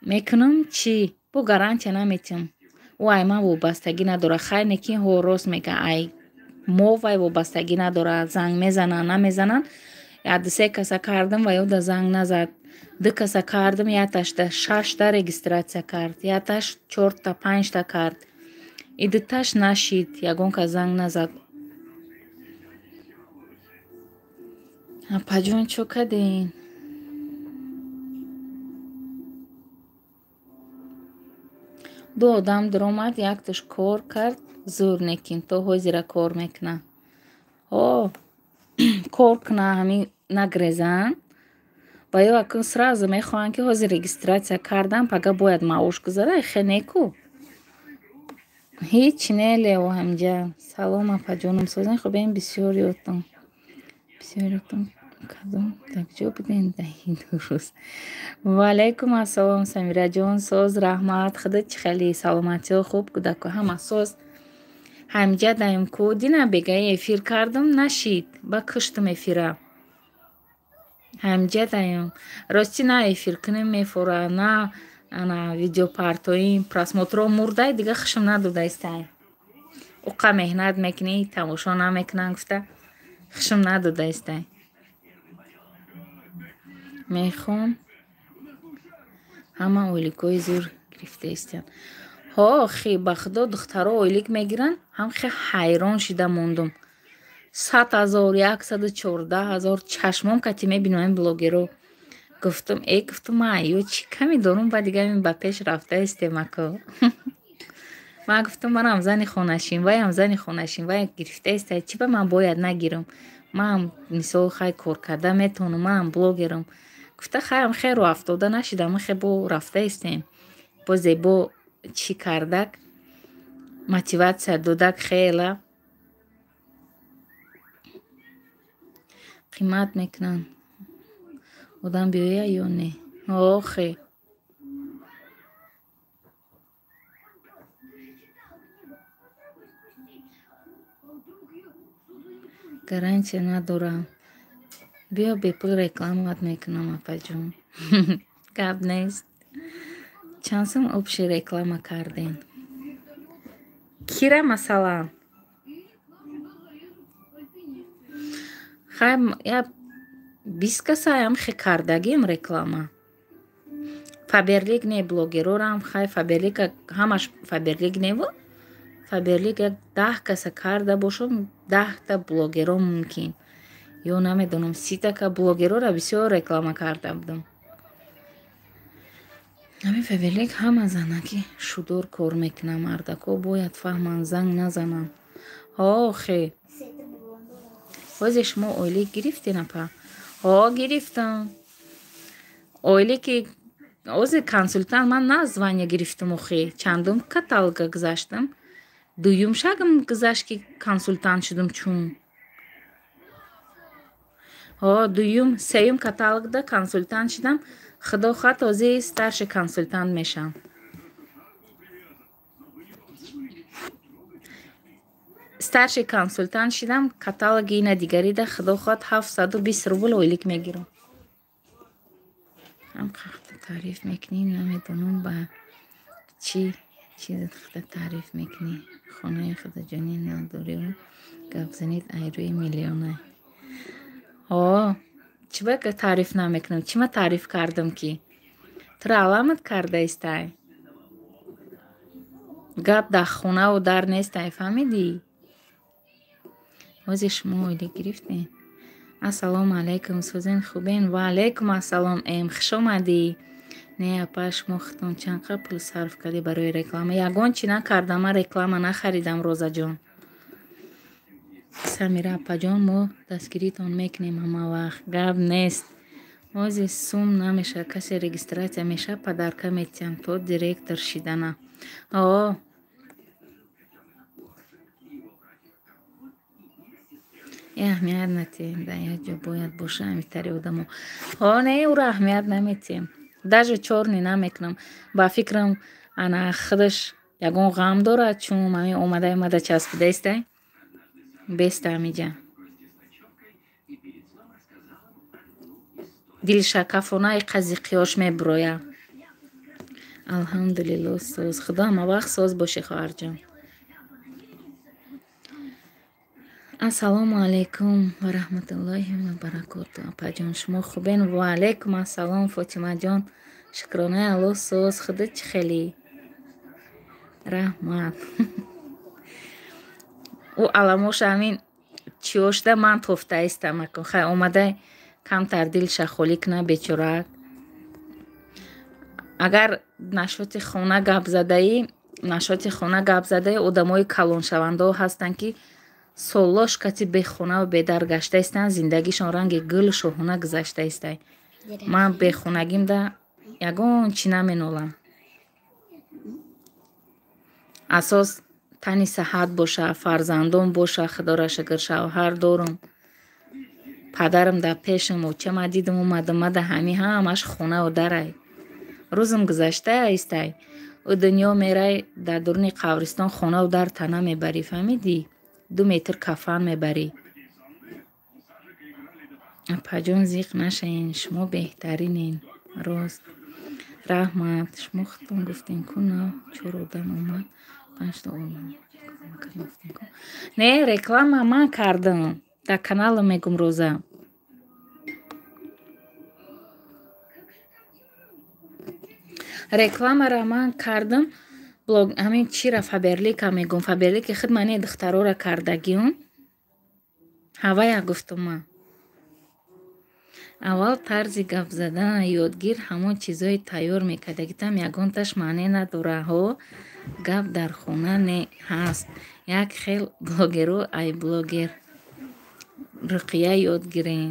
мекунам чӣ? Бо гарантия наметиҳам. Ӯ ай ман вобастагӣ надора. Хай не ки ҳо рост мега, ай мо вай вобастагӣ надора, занг мезананд, намезананд. Я ду-се каса кардам ва ё да занг назад. Ду каса кардам, яташда 6та регистрация кард, яташ 4та, 5та кард. И дуташ нашид, ягон кас занг назад. Апаҷон чо кардин? Ду одам даромад, якташ кор кард, зур некин, то ҳозира кор мекуна. Ҳо, кор куна, ҳамин нагрезанд. Ва ё акун сразу мехоҳанд ки ҳозир регистрация кардам, пага бояд маош гузара, хе неку. Ҳеч не лео ҳамҷа. Салом апаҷонам, созен хубем, бисёр ёдтон. Бисёр ёдтон кадом так ҷо будем даҳи дуруст. Ва алайкум ассалом Самираҷон, соз, раҳмат, худо чӣ хеле саломатиҳо хуб, кӯдако ҳама соз. Ҳамҷа даем ку дина бегаи эфир кардам, нашид, ба куштум эфира. Ҳамҷа даем. Рости на эфир кунем мефора, на ана видеопартоим, просмотро мурдай, дига хушм надодаистай. Уқа меҳнат мекунӣ, тамошо намекунанд гуфта, хушм надодаистай. Мехоҳам ҳама ойликҳои зур гирифтаистанд. Ҳо, хи, ба худо духтаро ойлик мегиранд, ҳам хе ҳайрон шида мондум. 100 000, 114 000 чашмом кати мебинам ин блогеро. Гуфтум, гуфтум, ман ё чӣ ками дорум, ба дига ба пеш рафтаистем ако. Ман гуфтум, манам зани хонашин, ваям зани хонашин, вай гирифтаистай, чӣ ба ман бояд нагирам? Ман мисол хай кор карда метавонам, манам блогерам. Гуфта хайам хе рӯ афтода нашидам, хе бо рафтаистем. Бо зебо чӣ кардак, мотиватсия додак хела. Қимат мекунанд. Одам биёя ё не? Охе. Гарантия надорам. Биё бепул рекламат мекунам, апаҷон. Гап нест. Чанд сум общий реклама кардем? Кира масалан? Хай, я 20 касаям хе кардагим реклама. Фаберлик не блогерорам, хай Фаберлик ҳамаш Фаберлик неву. Фаберлик як 10 каса карда бошам, 10та блогеро мумкин. Ё намедонам, 30 ка блогерора бисёр реклама карда будам. Ҳамин Фаберлик ҳама занаки шудор кор мекунанд, мардако бояд фаҳманд, занг назананд. Охе. Ҳозир шумо ойлик гирифтен, апа? Ҳо, гирифтам. Ойлики ҳозир консултант ман на звания гирифтам охе. Чандум каталога гузаштам? Дуюм шагам гузашт ки консултант шудам чун. Ҳо, дуюм, сеюм каталогда консултант шидам. Худо хоҳад, ҳозир старший консултант мешавам. Старший консултант шидам, каталоги ина дигарида худо хоҳад 720 рубл ойлик мегирам. Ҳам қахта таъриф мекунӣ, намедонам ба чӣ чизат худа таъриф мекунӣ. Хонаи худаҷонӣ надорӣ, гап занед айрӯи миллиона. Ҳо, чӣ ба таъриф намекунам? Чӣ ма таъриф кардам ки? Туро аламат кардаистай? Гап дар хонаву дар нестай, фаҳмидӣ? Ҳозир шумо ойлик гирифтед? Ассалому алайкум, сӯзен хубен? Ва алайкум ассалом, эм, хуш омадӣ. Не, апа, шумо худтон чанд қадр пул сарф кардӣ барои реклама? Ягон чӣ накардам, ман реклама нахаридам, Розаҷон. Самира апаҷон, мо дастгиритон мекунем ҳама вақт. Гап нест. Ҳозир сум намешавад, касе регистратсия мешавад, подарка метиҳам то директор шидана. Ҳо, аҳамият натиҳем, дар як ҷо бояд боша ҳамитари одамо. Ҳо, не, ӯро аҳамият наметиҳем. Даже чорни намекунам. Ба фикрам, ана худаш ягон ғам дорад, чун ҳамин омада омада часпидаистай. Беста ҳамиҷа. Дилшакафонаи қазиқиёш мебурояд. Алҳамдулилло, соз. Худо ҳама вақт соз бошӣ, хоҳарҷон. Ассалому алайкум ва раҳматуллоҳи ва баракоту. Апаҷон, шумо хубен? Ва алайкум ассалом, Фотимаҷон. Шукронаи Аллоҳ, соз. Худо чӣ хелӣ? Раҳмат. Ӯ аламоша ҳамин чиёшда ман тофтаистам акун. Хай омада камтар дилша холӣ куна бечорак. Агар нашоти хона гап задаӣ, нашоти хона гап задаӣ, одамои калоншавандаҳо ҳастанд ки соллош кати бехонаву бедар гаштаистанд, зиндагишон ранги гул шоҳона гузаштаистай. Ман бехонагимда ягон чӣ наменолам. Асос тани саҳат боша, фарзандон боша, худоро шукр, шавҳар дорум. Падарам дар пешам, очама дидам, омадам, мада ҳами ҳамаш хонаву дарай. Рӯзам гузаштаистай. Ӯ дунё мерай, дар дуруни қабристон хонаву дар тана мебарӣ, фаҳмидӣ? 2 метр кафан мебарӣ. Апаҷон, зиқ нашавен, шумо беҳтаринен. Рост. Раҳмат. Шумо худтон гуфтен ку нав 4 одам омад, 5 та одам. Не, реклама ман кардам. Дар каналам мегум, Роза. Рекламара ман кардам. Блог ҳамин чира Фаберлика мегум. Фаберлики худ мани духтарора кардагиум. Ҳавая гуфтум ман. Аввал тарзи гап задан ёдгир, ҳамон чизҳои тайёр мекардагитам ягонташ маъне надора. Ҳо, гап дар хона не ҳаст. Як хел блогеру ай блогер Руқия ёд гирен.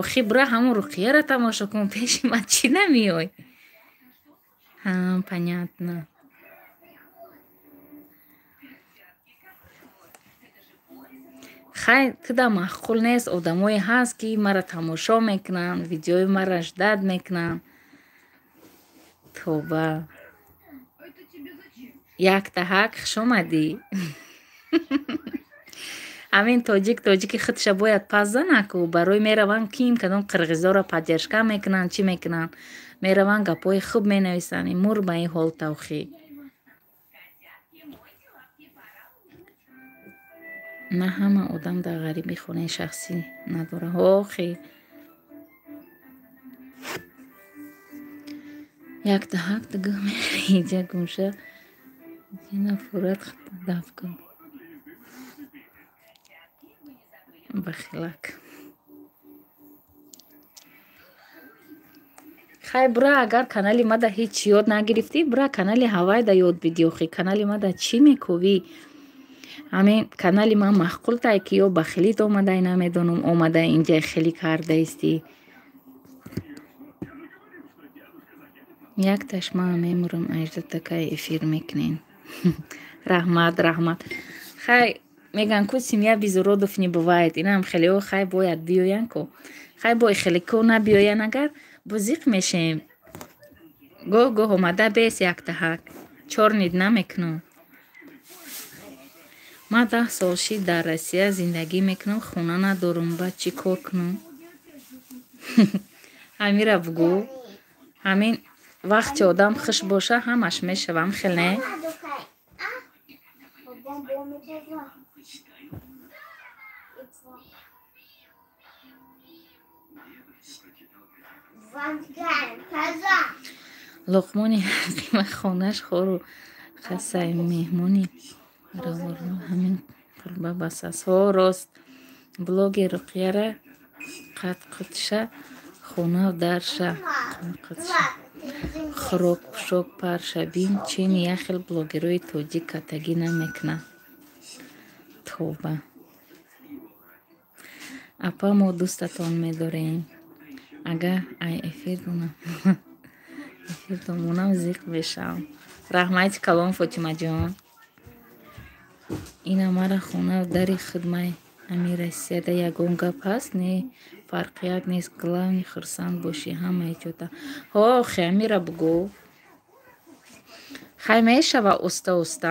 Охи бура ҳамон Руқияро тамошо кун, пеши ман чӣ намеёй? Ҳа, понятно. Хай, туда маъқул нест, одамое ҳаст ки маро тамошо мекунанд, видеои маро ждат мекунанд. Тоба. Якта ҳак, хуш омадӣ. Ҳамин тоҷик тоҷики худша бояд пас занаку, барои мераванд ким кадом қирғизоро поддержка мекунанд, чӣ мекунанд. Мераванд гапҳои хуб менависанд. Ин мур ба ин ҳол тавхӣ. На ҳама одам дар ғариби хонаи шахсӣ надорад. Охи. Якта ҳак дугӯ мехӯри, иҷа гумша. Ина фурат даф кун. Бахилак. Хай, бура, агар канали мада ҳеҷ ёд нагирифтӣ, бура канали ҳавайда ёд бидӣ. Охи, канали мада чӣ мекӯвӣ? Ҳамин канали ман маъқултай ки ё бахилит омадай, намедонам, омада инҷа хелӣ кардаистӣ. Якташ ман мемурам, ажда такай эфир мекунен. Раҳмат, раҳмат. Хай, Мегӯянд ку семья без уродов не бывает. Инам хелеҳо хай бояд биёянд ку. Хай бо хеле ку набиёянд агар, бо зиқ мешем. Гоҳ гоҳ омада бес яктаҳак. Чор нид намекунам. Ман 10 сол шид дар Россия зиндагӣ мекунам, хона надорам, баъд чӣ кор кунам? Ҳамира бугӯ. Ҳамин вақте одам хуш боша, ҳамаш мешава, ам хел не? Луқмони ҳақима хонаш хору хасай меҳмони раворо ҳамин қурба бас аст. Ҳо, рост. Блогер Руқияра қатқутша хона дарша қатқутша хӯрок пӯшок парша бин чени як хел блогерҳои тоҷик катагӣ намекунад. Тавба. Апа, мо дӯстатон медорем. Агар ай эфир домонам зиқ мешавам. Раҳмати калон, Фотимаҷон. Ина мара хона дари хидмай ами Россияда ягон гап ҳаст? Не, фарқият нест. Главный хурсанд бошӣ ҳамаи ҷода. Ҳо, охи, амира бугӯ. Хай мешава оста оста.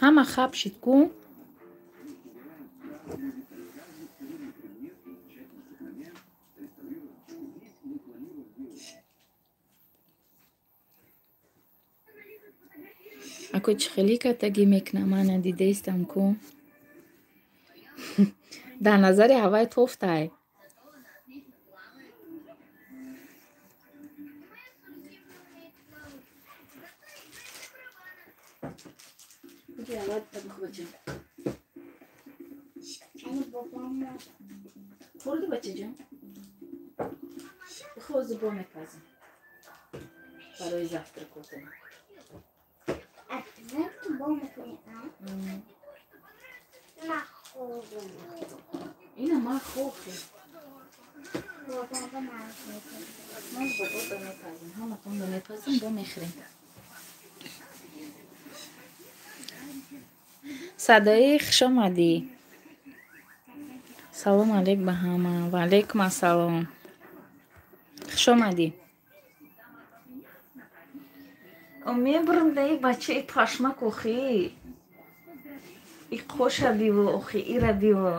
Ҳама хаб шид ку? Ако чӣ хеле катагӣ мекунам, ман надидаистам ку. Дар назари ҳавай тофтай. Хӯрди, бачаҷон? Бихо, зубо мепазем барои завтракотон. Ина ман хохи. Ман бобо мепазем, ҳаматон мепазем, бо мехӯрем. Садои, хуш омадӣ. Салом алейк ба ҳама. Ва алейкум ассалом. Хуш омадӣ. Мебурам да и бачаи пашмак охи. И қоша биво охи, ира биво.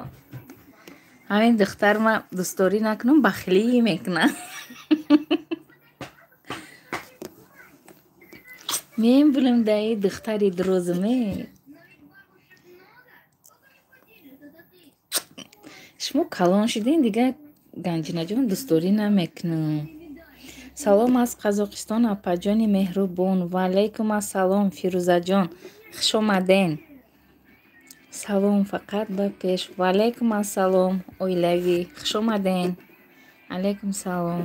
Ҳамин духтар ма дӯстдорӣ накунам, бахилӣ мекунам. Мебурам да и духтари дурозуме. Шумо калон шудин, дигар Ганҷинаҷон дӯстдорӣ намекунам. Салом аз Қазоқистон, апаҷони меҳрубон. Ва алайкум ассалом, Фирӯзаҷон. Хуш омаден. Салом фақат ба пеш. Ва алайкум ассалом, оилавӣ. Хуш омаден. Алайкум салом.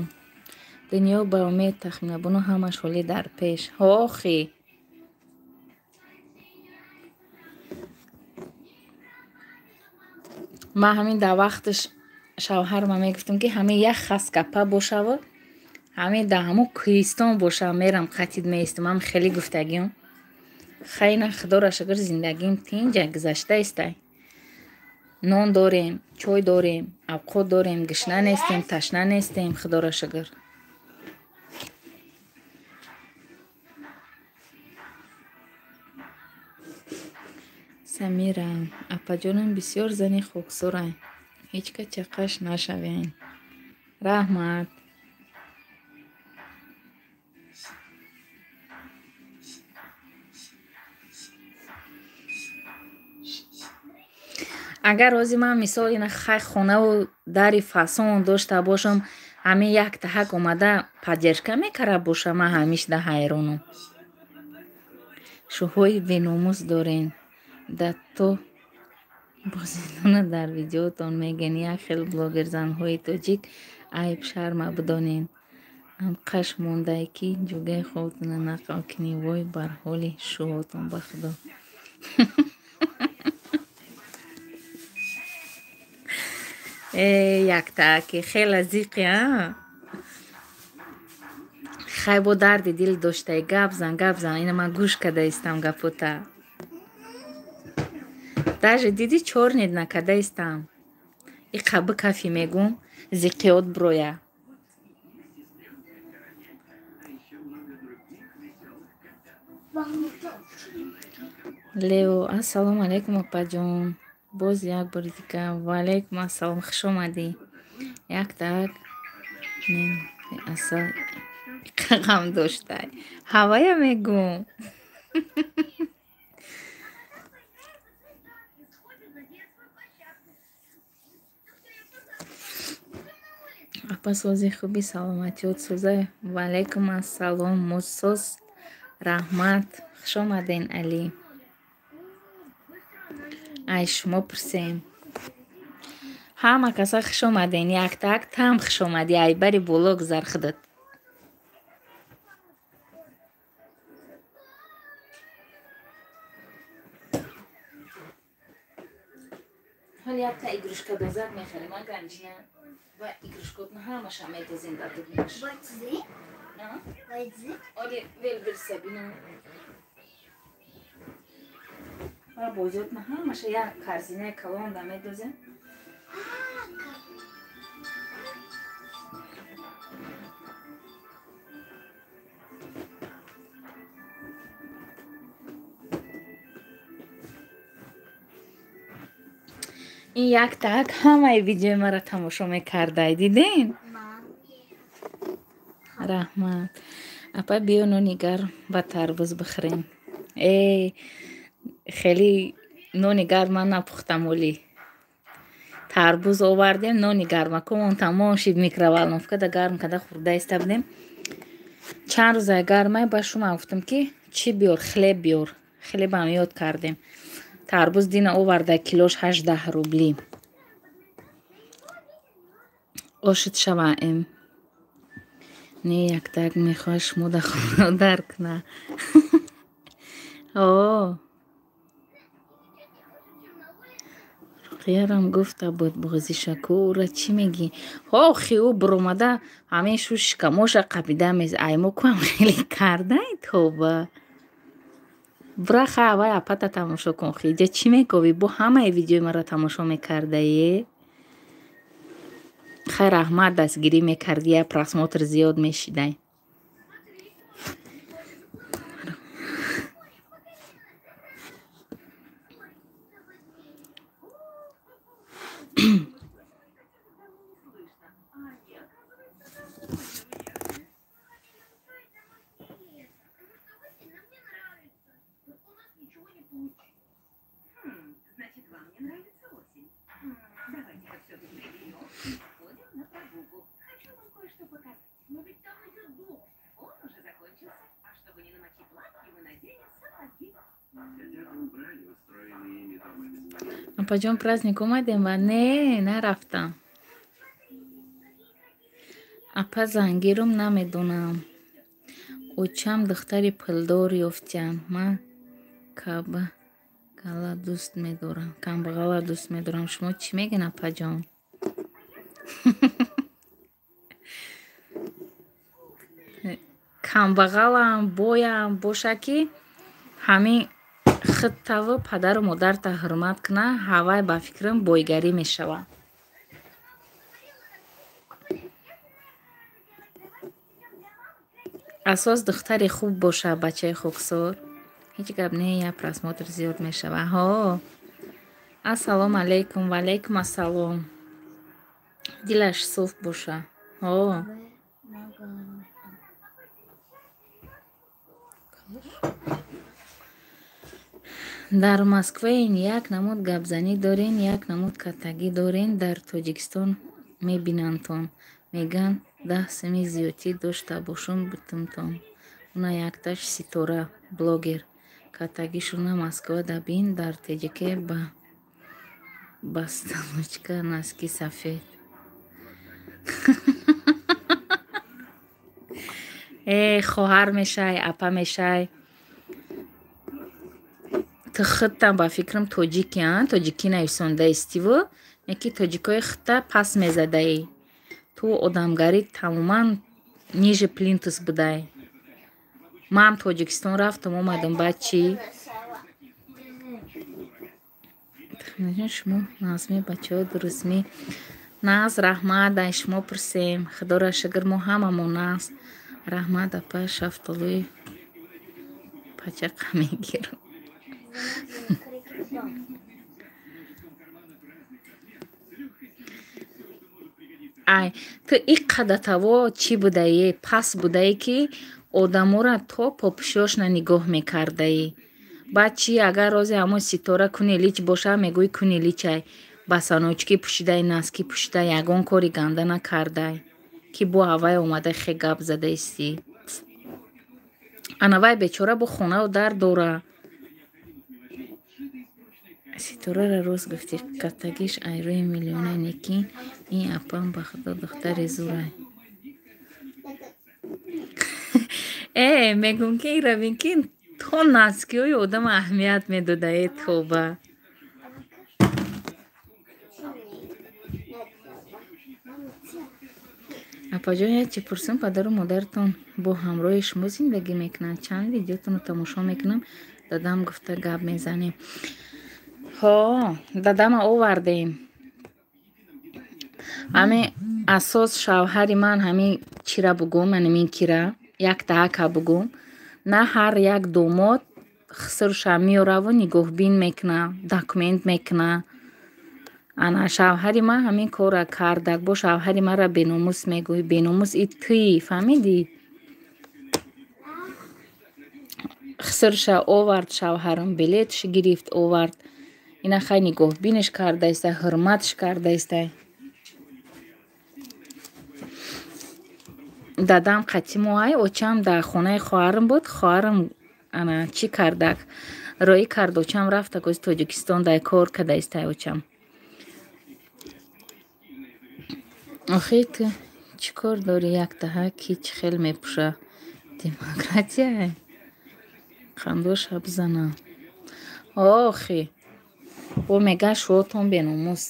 Дунё ба умед, Тахминабону ҳамаш ҳолӣ дар пеш. Ҳо, охи. Ман ҳамин дар вақташ шавҳарма мегуфтам, ки ҳамин як хаскапа бошаву ҳамин дар ҳамун кӯҳистон бошам, мерам қатид меистам. Ҳам хеле гуфтагиам. Хайна, худоро шукр, зиндагим тинҷа гузашта истай. Нон дорем, чой дорем, авқот дорем, гушна нестем, ташна нестем, худоро шукр. Самира, апаҷонам бисёр зани хоксорай. Ҳеҷ ка чақаш нашавен. Раҳмат. Агар ҳозир ман мисол ина хай хонаву дари фасон дошта бошам, ҳамин як таҳак омада поддержка мекара боша, ман ҳамишда ҳайронам. Шӯҳои беномус дорен. Да то бозидона дар видеотон мегӯен як хел блогерзанҳои тоҷик айб шарма бидонен. Ҳамқаш мондае ки ҷугаи хобтона нақл кунӣ. Вой бар ҳоли шӯҳотон ба худо. Э, яктааки хела зиқи а? Хай бо дарди дил доштаи, гап зан, гап зан. Ина ман гӯш карда истам гапота. Даже диди чорнед накарда истам. Иқа бикафӣ мегум, зиқиёт броя. Лео, ассалому алайкум апаҷон. Боз як бори дигар. Ва алайкум ассалом, хуш омадӣ. Як так асал ғам доштай. Ҳавая мегум. Апа сози хуби, саломатиёт соза. Ва алайкум ассалом, мусоз раҳмат. Хуш омаден, Алӣ. Ай шумо пурсем. Ҳама каса хуш омаден, яктак там хуш омадӣ, ай бари боло гузар худат. Ҳол якта игрушка дозак мехарем, а ганҷина ва игрушкотна ҳамаша медозем дар дубинаш. Оли вел бирса бинам. Ва бозиётна ҳамаша як корзинаи калонда медозем. Ин як так ҳамаи видеои маро тамошо мекардай, диден? Раҳмат. Апа биё нони гарм ба тарбуз бихӯрем. Э, хеле нони гарм ман напухтам оли. Тарбуз овардем, нони гармакомон тамом шид, микроволновкада гарм карда хӯрда иста будем. Чанд рӯза гармай ба шума гуфтам ки чӣ биёр, хлеб биёр. Хлебам ёд кардем. Тарбуз дина оварда килош 18 рубли. Ошит шаваем. Не яктак мехоҳад шумо да хона дар куна. О. Руқиярам гуфта буд бозишаку ура чӣ мегӣ? Охи ӯ буромада ҳамин шу шикамоша қапида мез. Ай мо куам хеле кардай тоба. Бура хай аввал апата тамошо кун. Хиҷа чӣ меговӣ? Бо ҳамаи видеои маро тамошо мекардае. Хай раҳмат, дастгирӣ мекардӣ, я просмотр зиёд мешидай. Апаҷон праздник омадем ва не, нарафтам. Апа зангирум намедонам. Очам духтари пулдор ёфтян. Ман кабағала дӯст медорам. Камбағала дӯст медорам. Шумо чӣ мегӯен, апаҷон? Камбағалам, боям боша ки ҳамин худтаву падару модарта ҳурмат куна, ҳавай ба фикрам бойгарӣ мешавад. Асос духтари хуб боша, бачаи хоксор. Ҳеҷ гап не, я просмотр зиёд мешава. Ҳо. Ассалому алайкум, ва алайкум ассалом. Дилаш соф боша. Ҳо. Дар Москваин як намуд гапзанӣ дорен, як намуд каттагӣ дорен, дар Тоҷикистон мебинандтон. Мегӯянд 10 сими зиёдтӣ дошта бошум бутумтон. Уна якташ Ситора, блогер. Каттагишуна Москва да бин, дар ТҶК ба бастаночка носки сафед. Э, хоҳар мешай, апа мешай. Ту худтам ба фикрам тоҷики, а? Тоҷикӣ нависонда истиву, яки тоҷикои худта пас мезадаӣ. Ту одамгарӣ тамоман ниже плинтус будай. Ман Тоҷикистон рафтам, омадам, баъд чӣ? Шумо нағзми, бачаҳо дурустми? Нағз, раҳмат, ай шумо пурсем. Худоро шукр, мо ҳамамон нағз. Раҳмат, апа, шафтолуи пачақа мегирам. Ай, ту иққадар таво чӣ будаӣ, пас будаӣ, ки одаморо то попишёшна нигоҳ мекардаӣ. Баъд чӣ, агар розе ҳамон Ситора куни лич боша, мегӯӣ куни личай. Басаночкӣ пӯшидай, носки пӯшидай, ягон кори ганда накардай. Ки бо ҳавай омада хе гап зада истӣ. Ана вай бечора бо хонаву дар дора. Ситораро рост гуфтӣ, каттагиш айрӯи миллионай, лекин ин апам ба худо духтари зурай. Э, мегӯм ки равин ки то носкиҳои одама аҳамият медода, э тоба. Апаҷон, як чи пурсум, падару модаратон бо ҳамроҳи шумо зиндагӣ мекунанд? Чанд видеотонро тамошо мекунам, дадам гуфта гап мезанем. Ҳо, дадама овардем. Ҳамин асос шавҳари ман ҳамин чира бугум, ҳамин кира, якта ака бугум. На ҳар як домод хисрша меораву нигоҳбин мекуна, документ мекуна. Ана шавҳари ман ҳамин корра кардак. Бо шавҳари маро беномус мегӯӣ. Беномус и туӣ, фаҳмидӣ? Хисрша овард шавҳарам, билетш гирифт овард. Ина хай нигоҳбинаш кардаистай, ҳурматш кардаистай. Дадам қатъи мо ай, очам дар хонаи хоҳарам буд. Хоҳарам ана чӣ кардак? Роӣ кард, очам рафтак ози Тоҷикистон дар кор кардаистай очам. Охи ту чӣ кор дорӣ яктаҳа ки чӣ хел мепӯша? Демократия? Қандоша бизана. Охи, бо мега шуотон беномус.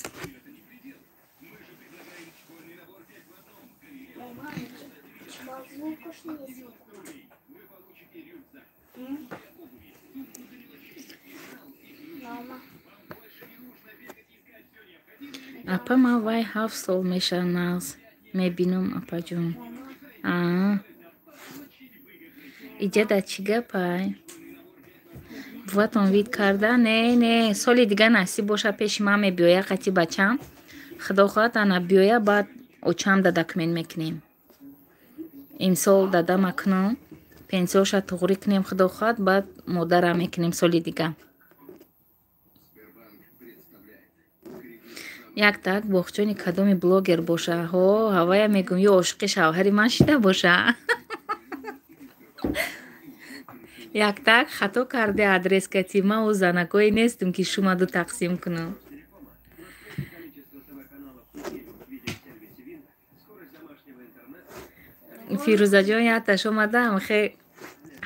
Апа, ман вай 7 сол меша нағз мебинам, апаҷон. Аа. Иҷа дар чӣ гапай? Буватон вид карда? Не, не, соли дига насиб боша пеши ман мебиёя қати бачам. Худо хоҳад ана биёя, баъд очам да документ мекунем. Имсол дадама кунам, пенсияша туғрӣ кунем, худо хоҳад, баъд модарам мекунем соли дига. Як так боғчони кадоми блогер боша. Ҳо, ҳавая мегӯм, ё ошиқи шавҳари ман шида боша. Як так хато карде адрес кати, ман ӯ занакое нестам ки шумаду тақсим кунам. Фирӯзаҷон якташ омадаам, хе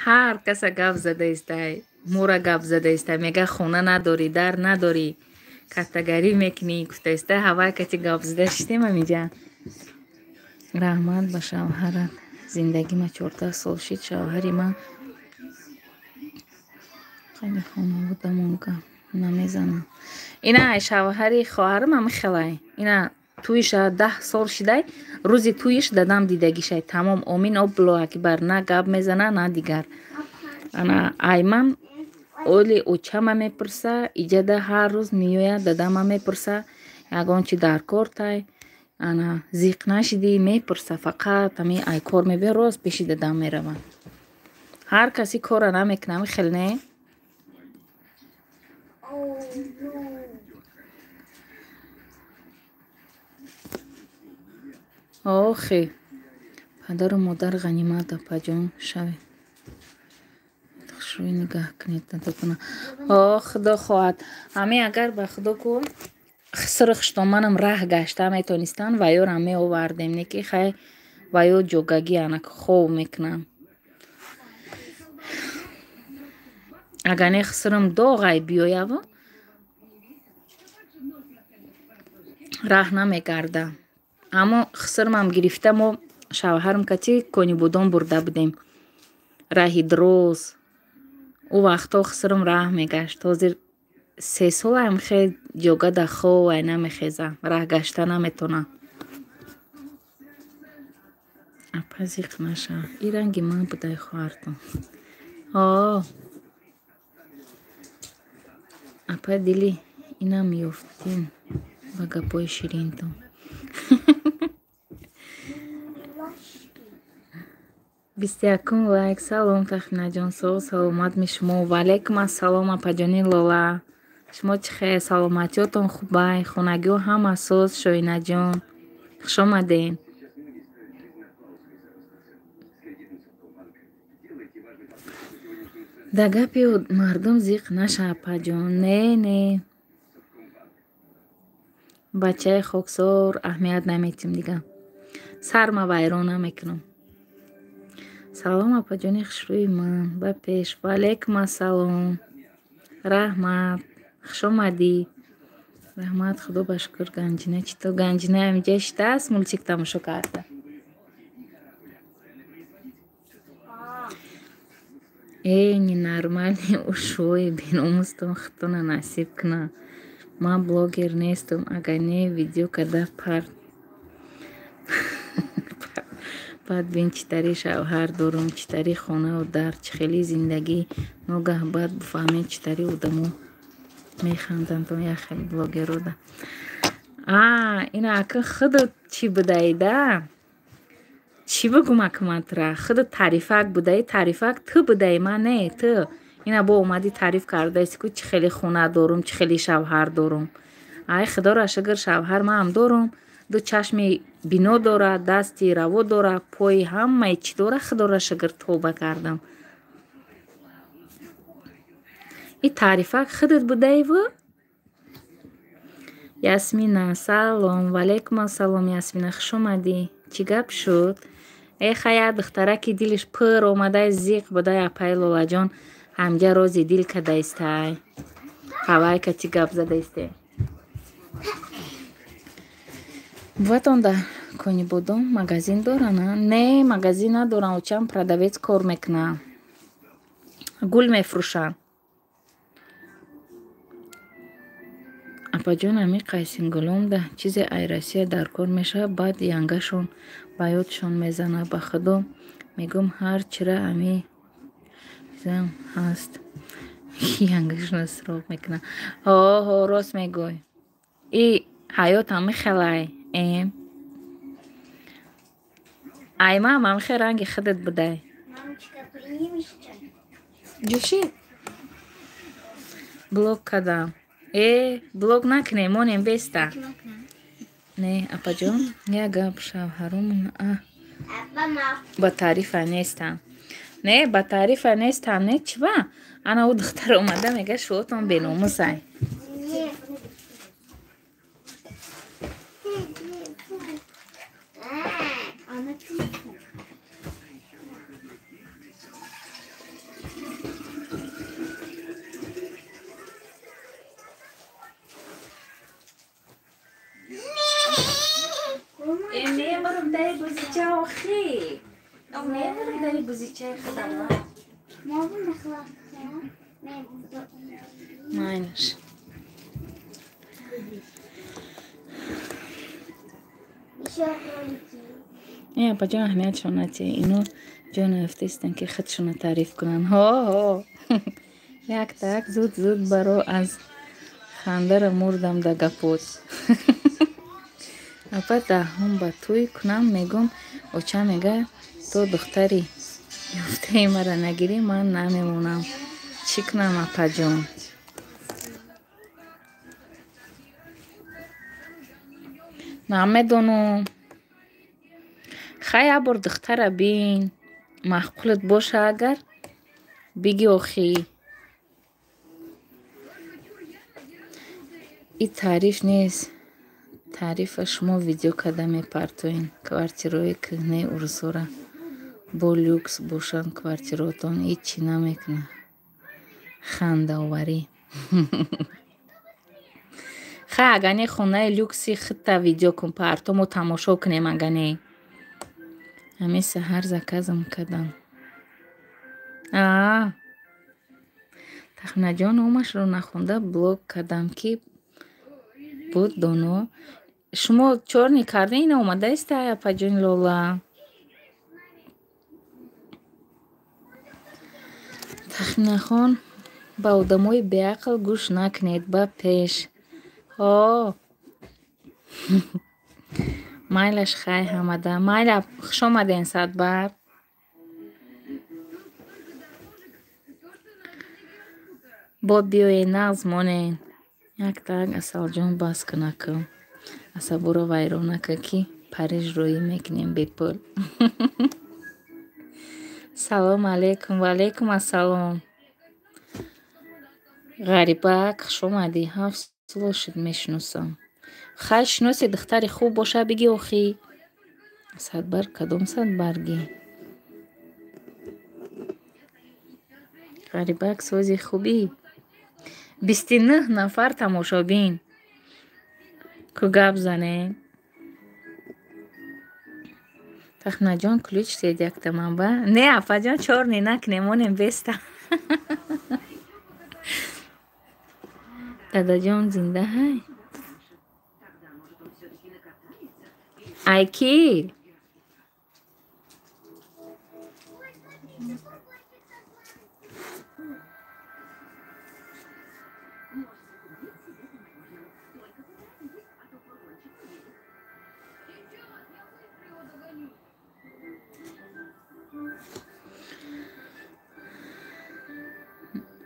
ҳар каса гап зада истай, мора гап зада истай, мега хона надорӣ, дар надорӣ, каттагарӣ мекунӣ, гуфта истай, ҳавай кати гап зада шидем ҳаминҷа. Раҳмат ба шавҳарат. Зиндагима 14 сол шид, шавҳари ман хеле хонаводамон гап намезанад. Ина шавҳари хоҳарам ҳами хелай. Ина туиша 10 сол шидай, рӯзи туиш дадам дидагишай. Тамом, омин обло акбар, на гап мезана, на дигар. Ана айман оли очама мепурса, иҷада ҳар рӯз меояд, дадама мепурса, ягон чи дар кор тай, ана зиқ нашидӣ мепурса, фақат ҳами ай кор мебиёд, рост пеши дадам меравад. Ҳар каси корра намекунад, ҳами хел не? Охи, падару модар ғанимат, апаҷон, шавед. Хушрӯй нигаҳ кунед дадатона. О, худо хоҳад. Ҳамин агар ба худо ку хисру хуштоманам раҳ гашта метонистанд, ва ёрам меовардем, не ки хай ва ё ҷогагӣ анак хов мекунам. Агар не хисрам доғай биёяв, раҳ намегарда. Аммо хисрмам гирифта мо шавҳарам кати Конибодом бурда будем. Раҳи дроз. Ӯ вақтҳо хисрам раҳ мегашт. Ҳозир 3 солаам хе ҷога да хов ай намехеза, раҳ гашта наметона. Апа зиқ наша. И ранги ман будай хоҳартон. О, апа дили инам ёфтин ба гапои ширинтон. 21 лайк. Салом Тахминаҷон, соғ саломат ми шумо? Ваалайкум ассалом апаҷони Лола. Шумо чӣ хел? Саломатиётон хубай? Хонагиҳо ҳама соз? Шоинаҷон, хуш омадем. Да гапи мардум зиқ наша апаҷон. Не, не. Бачаи хоксор аҳамият наметим дига. Сарма вайрон намекунам. Салом апаҷони хушрӯи ман. Ба пеш. Ваалайкум ассалом. Раҳмат. Хуш омадӣ. Раҳмат, худо ба шукр. Ганҷина чӣ то? Ганҷина ҳаминҷа шитааст, мультик тамошо карда. Э, ненормальный ушои беномустон худтона насиб куна. Ман блогер нестам, агар не видео карда пар. Баъд бин чӣ тари шавҳар дорум, чӣ тари хонаву дар, чӣ хели зиндагӣ. Ногаҳ баъд бифаҳмед чӣ тари одамо механданд то як хели блогерода. А, ина ака худат чӣ будаида? Чӣ бигум ака ман тура? Худат таърифак будаи, таърифак ту будаи, ман не, ту. Ина бо омадӣ таъриф кардаисти ку чӣ хели хона дорум, чӣ хели шавҳар дорум. Ай худоро шукр, шавҳар маам дорум. Ду чашми бино дора, дасти раво дора, пои ҳамаи чӣ дора, худоро шукр тоба кардам. И таърифак худат будаиву? Ясмина, салом. Ваалайкум ассалом, Ясмина, хуш омадӣ. Чӣ гап шуд? Э, хай як духтараки дилиш пур омадай, зиқ будай апаи Лолаҷон, ҳамҷа рози дил кадаистай. Ҳавай кати гап задаисте. Буватон дар Конибодом магазин доранд? Не, магазин надоранд, очам продавец кор мекунад. Гул мефурӯшанд. Апаҷон, ами қайсингуломда чизе ай Россия дар кор мешавад, баъд янгашон ба ёдшон мезанад. Ба худо мегӯм, ҳар чира ами чизам ҳаст. Янгашона суроғ мекунад. Ҳо, ҳо, рост мегӯй. И ҳаёт ҳами хелай. Ай мам ҳами хел ранги худат будай. Ҷӯши? Блок кардам. Э, блок накунем, монем беста. Не, апаҷон, як гап шавҳарумон ба таърифа нестам. Не, ба таърифа нестам, не, чӣ ба? Ана ӯ духтар омада мега шуотон беномусай. Мемурам даи бузича охи. Мемурам даи бузичаи худам. Майнаш. Э, апаҷон, аҳамиятшон натиҳ. Ино ҷо наёфтаистанд ки худшонро таъриф кунанд. Ҳо, ҳо. Як так зуд зуд баро аз хандара мурдам да гапот. Апа даҳум ба тӯй кунам, мегӯм, оча мега то духтари ёфтаи мара нагирӣ, ман намемонам. Чӣ кунам, апаҷон? Намедонам. Хай, як бор духтара бин. Маъқулат боша агар биги охӣ. И таъриф нест. Таърифа шумо видео карда мепартоен. Квартираҳои кӯҳнаи урусора бо люкс бошанд квартираотон ҳеччи намекунад. Хандаоварӣ. Хай, агар не хонаи люкси худта видео кун парто, мо тамошо кунем агар не. Ҳамин саҳар заказам кардам. Аа. Тахминаҷон номашро нахонда блок кардам ки буд доно. Шумо чорни кардем ина омадаистай апаҷони Лола. Тахминахон ба одамои беақл гӯш накунед, ба пеш. Ҳо. Майлаш хай ҳамада. Майла хуш омаден садбар. Бо биёед нағз монен. Яктак Асалҷон бас кунаку. Асаборо вайрон накун ки Париж роӣ мекунем бепул. Салом алейкум. Ва алейкум ассалом. Ғарибак хуш омадӣ. 7 сол шуд мешиносам. Хай шиноси духтари хуб боша биги охӣ. Садбарг кадом садбаргӣ? Ғарибак сози хубӣ. 29 нафар тамошобин. Ку гап занем. Тахминаҷон ключ дед якта манба. Не апаҷон чорни накунем монем беста. Дадаҷон зинда ҳай? Ай кӣ?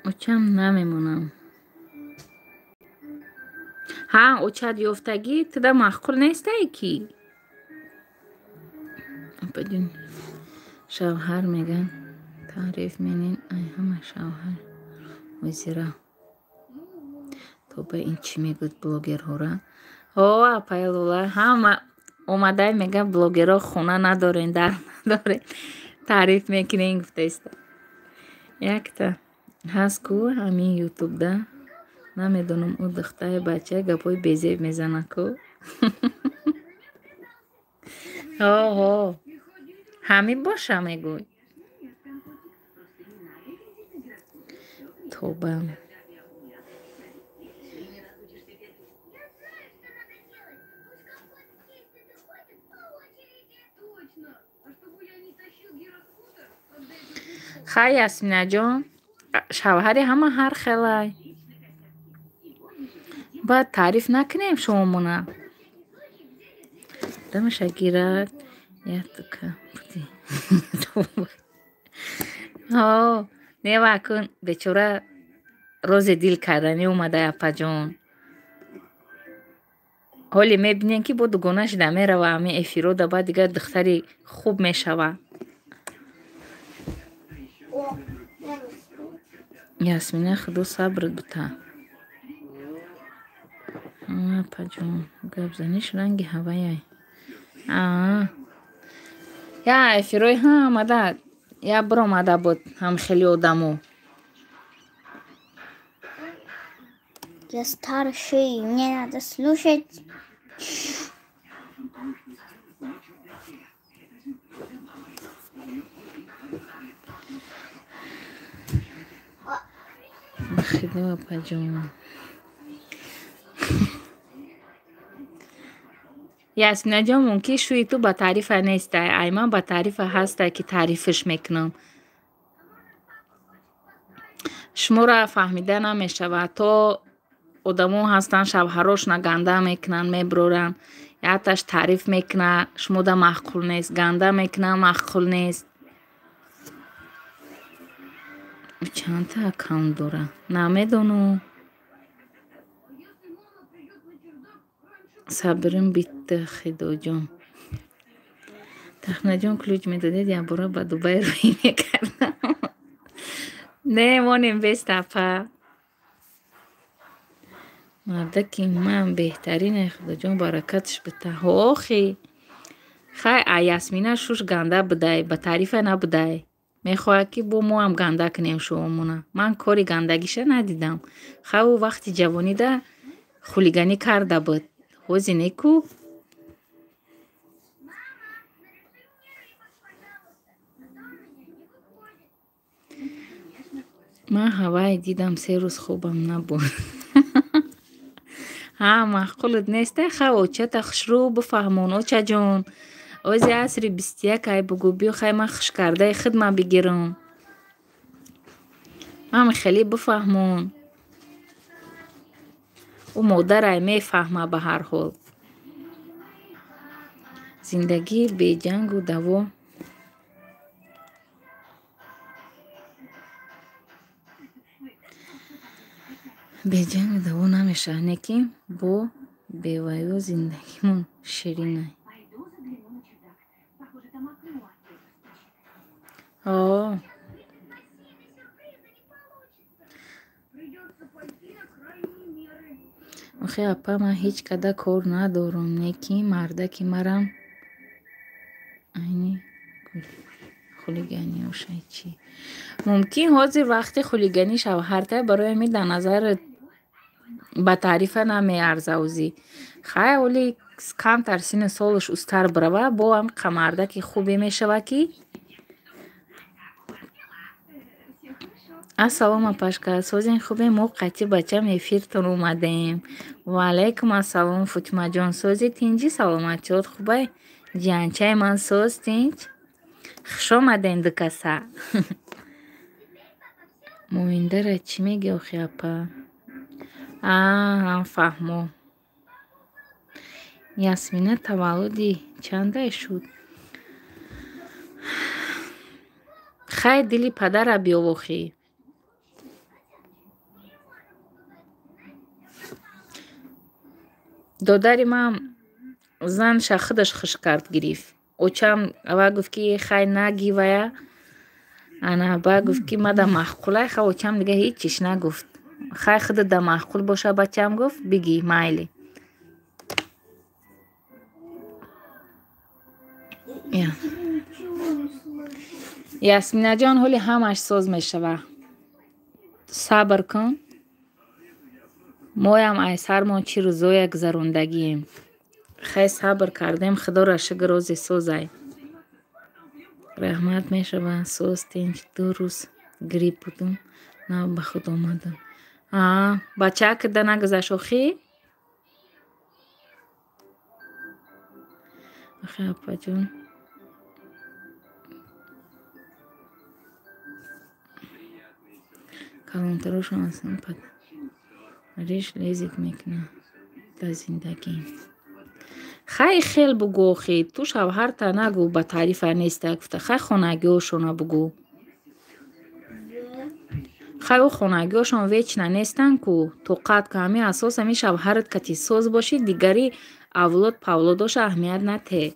Очам намемонам. Ҳа, очат ёфтагӣ туда маъқул нестай ки? Апаҷон шавҳар меган таъриф менен ай ҳама шавҳар ҳозира. Тоба ин чӣ мегӯд блогерҳора? Ҳо апай Лола ҳама омадай мега блогерҳо хона надорен, дар надорен, таъриф мекунен гуфтаиста. Якта ҳаст ку ҳамин ютубда намедонам ӯ духтари бача гапҳои безеб мезанад ку. Ҳо ҳо ҳамин боша мегӯй. Тоба. Хай Ясминаҷон шавҳари ҳама ҳар хелай. Баъд таъриф накунем шумомона. Дамаша гирад ятка буди. Ҳо, нева акун бечора розе дил карданӣ омадай апаҷон. Ҳоле мебинем ки бо дугона шуда мерава ҳамин эфирода, баъд дигар духтари хуб мешава. Ясмина худо сабрат бута. Апаҷон гапзаниш ранги ҳаваяй. Аа. Я эфирои ҳамада я биромада буд ҳамхели одамо. Я старший, мне надо слушать. Худо апаҷон. Ясминаҷон мумкин шӯи ту ба таърифа нестай, ай ман ба таърифа ҳастай ки таърифаш мекунам. Шуморо фаҳмида намешавад. То одамо ҳастанд шавҳарошона ганда мекунанд, мебуроранд. Якташ таъриф мекунад, шумода маъқул нест, ганда мекунад, маъқул нест. Чандта аккаунт дора? Намедонам. Сабрим битта, Худоҷон. Тахминаҷон, ключ медодед, якбора ба Дубай рӯй мекардам. Не, монем бест, апа. Мардаки ман беҳтарине, Худоҷон баракатш бита. Охи. Хай, а Ясмина шуш ганда будай, ба таърифа набудай. Мехоҳад, ки бо моам ганда кунем шуомона. Ман кори гандагиша надидам. Хай, ӯ вақти ҷавонида хулиганӣ карда буд. Ҳози не ку? Ман ҳавай дидам, 3 рӯз хобам набуд. Ҳа, маъқулат неста? Хай, очата хушрӯ бифаҳмон, очаҷон. Ози асри 21 ай, бугӯ, биё, хай, ман хушкардаи хидма бигирам. Ман хеле бифаҳмон. Ӯ модарай, мефаҳма ба ҳар ҳол. Зиндагӣ беҷангу даво беҷангу даво намешавад, не ки бо бевайё зиндагимон ширинай. О. Охи, апа, ман ҳеҷ када кор надорам, не ки мардаки марам айни хулиганиошай чӣ? Мумкин ҳозир вақти хулиганӣ шавҳартай, барои ҳамин дар назарат ба таърифа намеарза ӯзӣ. Хай, оли камтар синну солаш устар бирава, бо ҳам қамардаки хубе мешавад, ки. Ассалом, апашка, созен, хубе? Мо қатъи бачам эфиртон омадаем. Ваалайкум ассалом, Фотимаҷон, сози, тинҷӣ, саломатиёт хубай? Ҷиянчаи ман соз, тинҷ? Хуш омадем, ду каса. Моиндара чӣ мегӯӣ охи, апа? Аа, фаҳмо. Ясмина таваллуди чандай шуд? Хай, дили падара биёв охӣ. Додари ман занша худаш хуш кард, гирифт. Очам аввал гуфт, ки хай, наги вая. Ана баъд гуфт, ки мада маъқулай, хай, очам дига ҳеҷ чиш нагуфт. Хай, худат да маъқул боша, бачам, гуфт, бигӣ, майли. Ничего не слышу. Ясминаҷон, ҳоли ҳамаш соз мешава. Сабр кун. Моям ай сармон чӣ рӯзое гузарондагием. Хай, сабр кардем, Худоро шукр, рози созай. Раҳмат, мешава, соз, тинҷ. 2 рӯз грипп будум, нав ба худ омадам. Аа, бачаак да нагузашт охӣ? Охи, апаҷон. Калонтарошон аслан падариш лезет мекунад дар зиндагӣ. Хай, хел бугӯ охӣ, ту шавҳарта нагӯ, ба таърифа неста гуфта, хай, хонагиҳошона бугӯ. Хай, ӯ хонагиҳошон вечно нестанд ку, тоқат ку, ҳамин асос ҳамин шавҳарат кати соз бошӣ, дигари авлод павлодоша аҳамият натеҳ.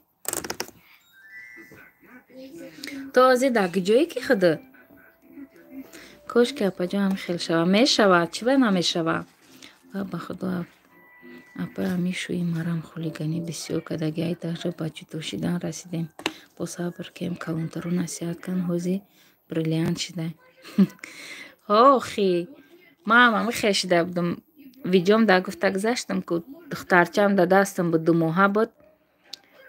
Ту ҳозир дар куҷое ки худат? Кошки, апаҷон, ҳам хел шава. Мешавад, чӣ ба намешава? Ва ба худо, апа, ҳамин шӯи марам хулиганӣ бисёр кардаги, ай даже ба ҷудо шидан расидем. Бо сабр кем, калонтаро насиҳат кан, ҳозир бриллиант шидай. Охи, ман ҳам хел шида будам. Видеом да гуфта гузаштам ку, духтарчаам да дастам буд, 2 моҳа буд.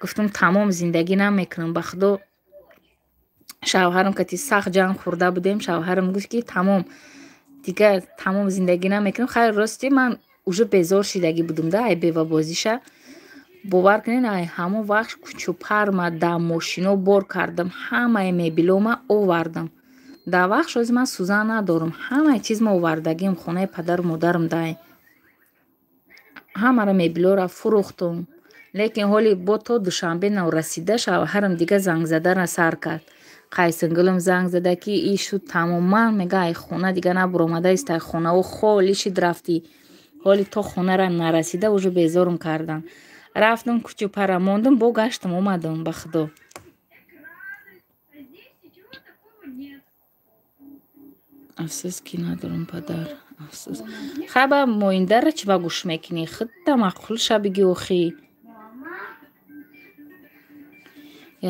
Гуфтам, тамом зиндагӣ намекунам, ба худо, шавҳарам кати сахт ҷанг хӯрда будем. Шавҳарам гуфт, ки тамом, дига тамом зиндагӣ намекунам. Хайр, рости, ман уже безор шидагӣ будум да ай бевабозиша. Бовар кунед, ай ҳамон вақт кучупарма да мошино бор кардам, ҳамаи мебелома овардам. Дар вақт шози ман сӯзан надорам, ҳамаи чиз ма овардагиам хонаи падару модарам дай. Ҳамаро мебелора фурӯхтум. Лекин ҳоли бо то Душанбе норасида шавҳарам дига занг задана сар кард. Қайсингулам занг зада, ки и шуд тамоман, мега, ай хона дига набуромада ист, ай хонао холӣ шид рафтӣ. Ҳоли то хонара нарасида уже безорум кардан. Рафтам кучу пара мондам, бо гаштам омадам ба худо. Афсӯс ки надорам падар. Афсӯс. Хаба моиндара чӣ ба гӯш мекунӣ? Худта маъқулша бигӣ охӣ.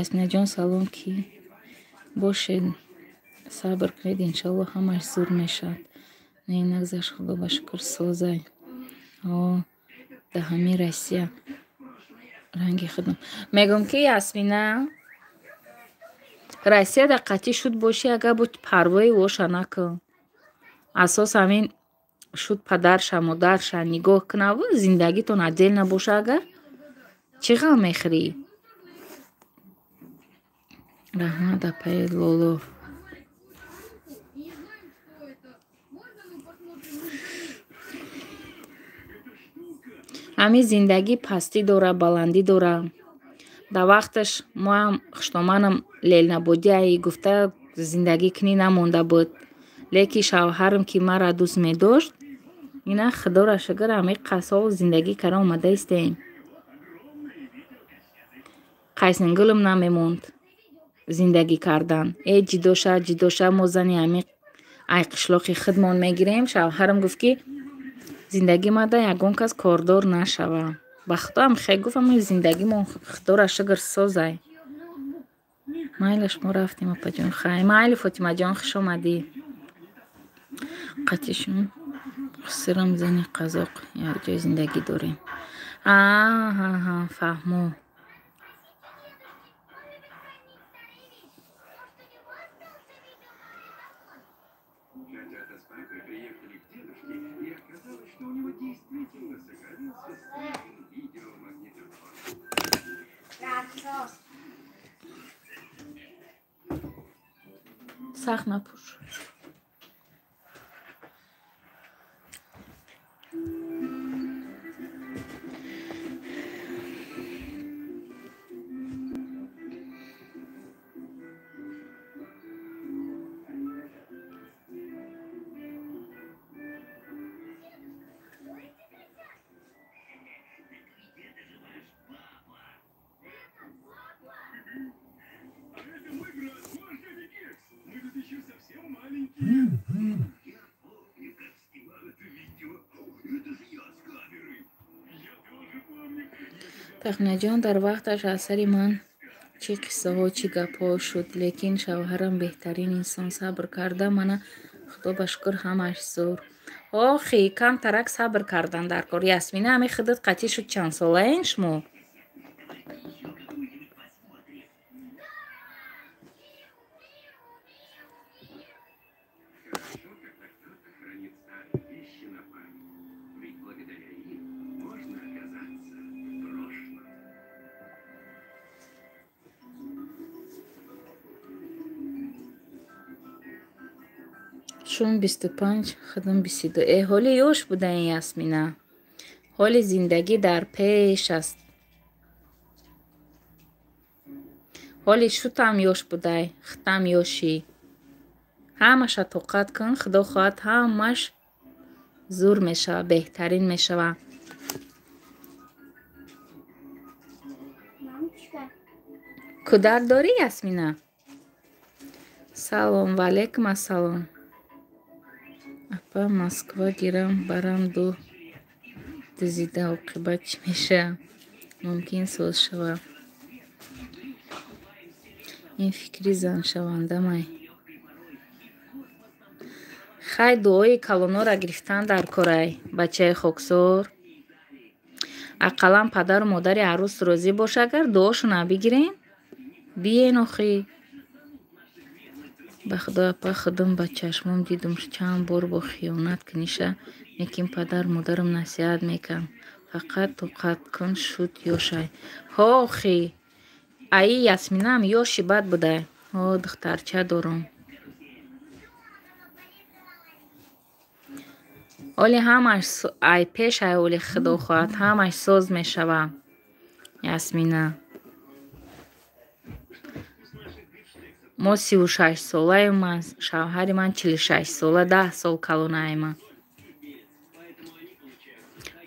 Ясминаҷон салом ки бошед. Сабр кунед, иншаллоҳ ҳамаш зур мешавад. Не, нагзашт, худо ба шукр созай. О, да ҳамин Россия ранги худам. Мегӯм ки Ясмина Россия да қатъӣ шуд бошӣ, агар бо парвои воша накун. Асос ҳамин шуд падарша, модарша нигоҳ кунаву зиндагитон отдельно боша агар чӣ ғам мехӯрӣ? Раҳмат апаи Лоло. Ҳамин зиндагӣ пастӣ дора, баландӣ дора. Дар вақташ моам хуштоманам лелнабодиаи гуфта зиндагӣ кунӣ намонда буд. Лекин шавҳарам ки маро дӯст медошт, ина худоро шукр ҳамин қасол зиндагӣ карда омада истем. Қайсингулам намемонд зиндагӣ кардан. Э ҷидоша, ҷидоша, мо зани ҳамин ай қишлоқи худмон мегирем. Шавҳарам гуфт ки зиндагӣ мада ягон кас кордор нашава. Ба худоам хе гуфт, ҳамин зиндагимон худоро шукр созай. Майлаш мо рафтем апаҷон. Хай майли Фотимаҷон, хуш омадӣ. Қатишон хусирам зани қазоқ якҷой зиндагӣ дорем. Аҳа, фаҳмо. Сахт напӯш. Тахминаҷон, дар вақташ аз сари ман чӣ қиссаҳо, чӣ гапҳо шуд, лекин шавҳарам беҳтарин инсон, сабр карда мана худо ба шукр ҳамаш зур. Охи, камтарак сабр кардан дар кор. Ясмина, ҳамин худат қатъӣ шуд чанд солаен шумо? Шум 25, худам 22. Э, ҳоли ёш будаен Ясмина. Ҳоли зиндагӣ дар пеш аст. Ҳоли шутам ёш будай, худам ёшӣ. Ҳамаша тоқат кун, худо хоҳад ҳамаш зур мешава, беҳтарин мешава. Кӯдак дорӣ, Ясмина? Салом, ва алайкум ассалом. Апа, Москва гирам, барам ду дузида, оқибат чӣ мешавад? Мумкин соз шава. Ин фикри заншавандамай. Хай дуои калонора гирифтан дар корай, бачаи хоксор. Ақаллан падару модари арӯс розӣ боша, агар дуошона бигирен, биен охӣ. Ба худо апа, худам ба чашмом дидум, чанд бор бо хиёнат куниша, лекин падару модарам насиҳат мекард. Фақат тоқат кун, шуд ёшай. Ҳо охӣ, аи Ясминаам ёши бад будай. Ҳо, духтарча дорум. Оли ҳамаш ай пеш ай оли худо хоҳад, ҳамаш соз мешава. Ясмина. Мо 36 солаем, шавҳари ман 46 сола, 10 сол калонаи ман.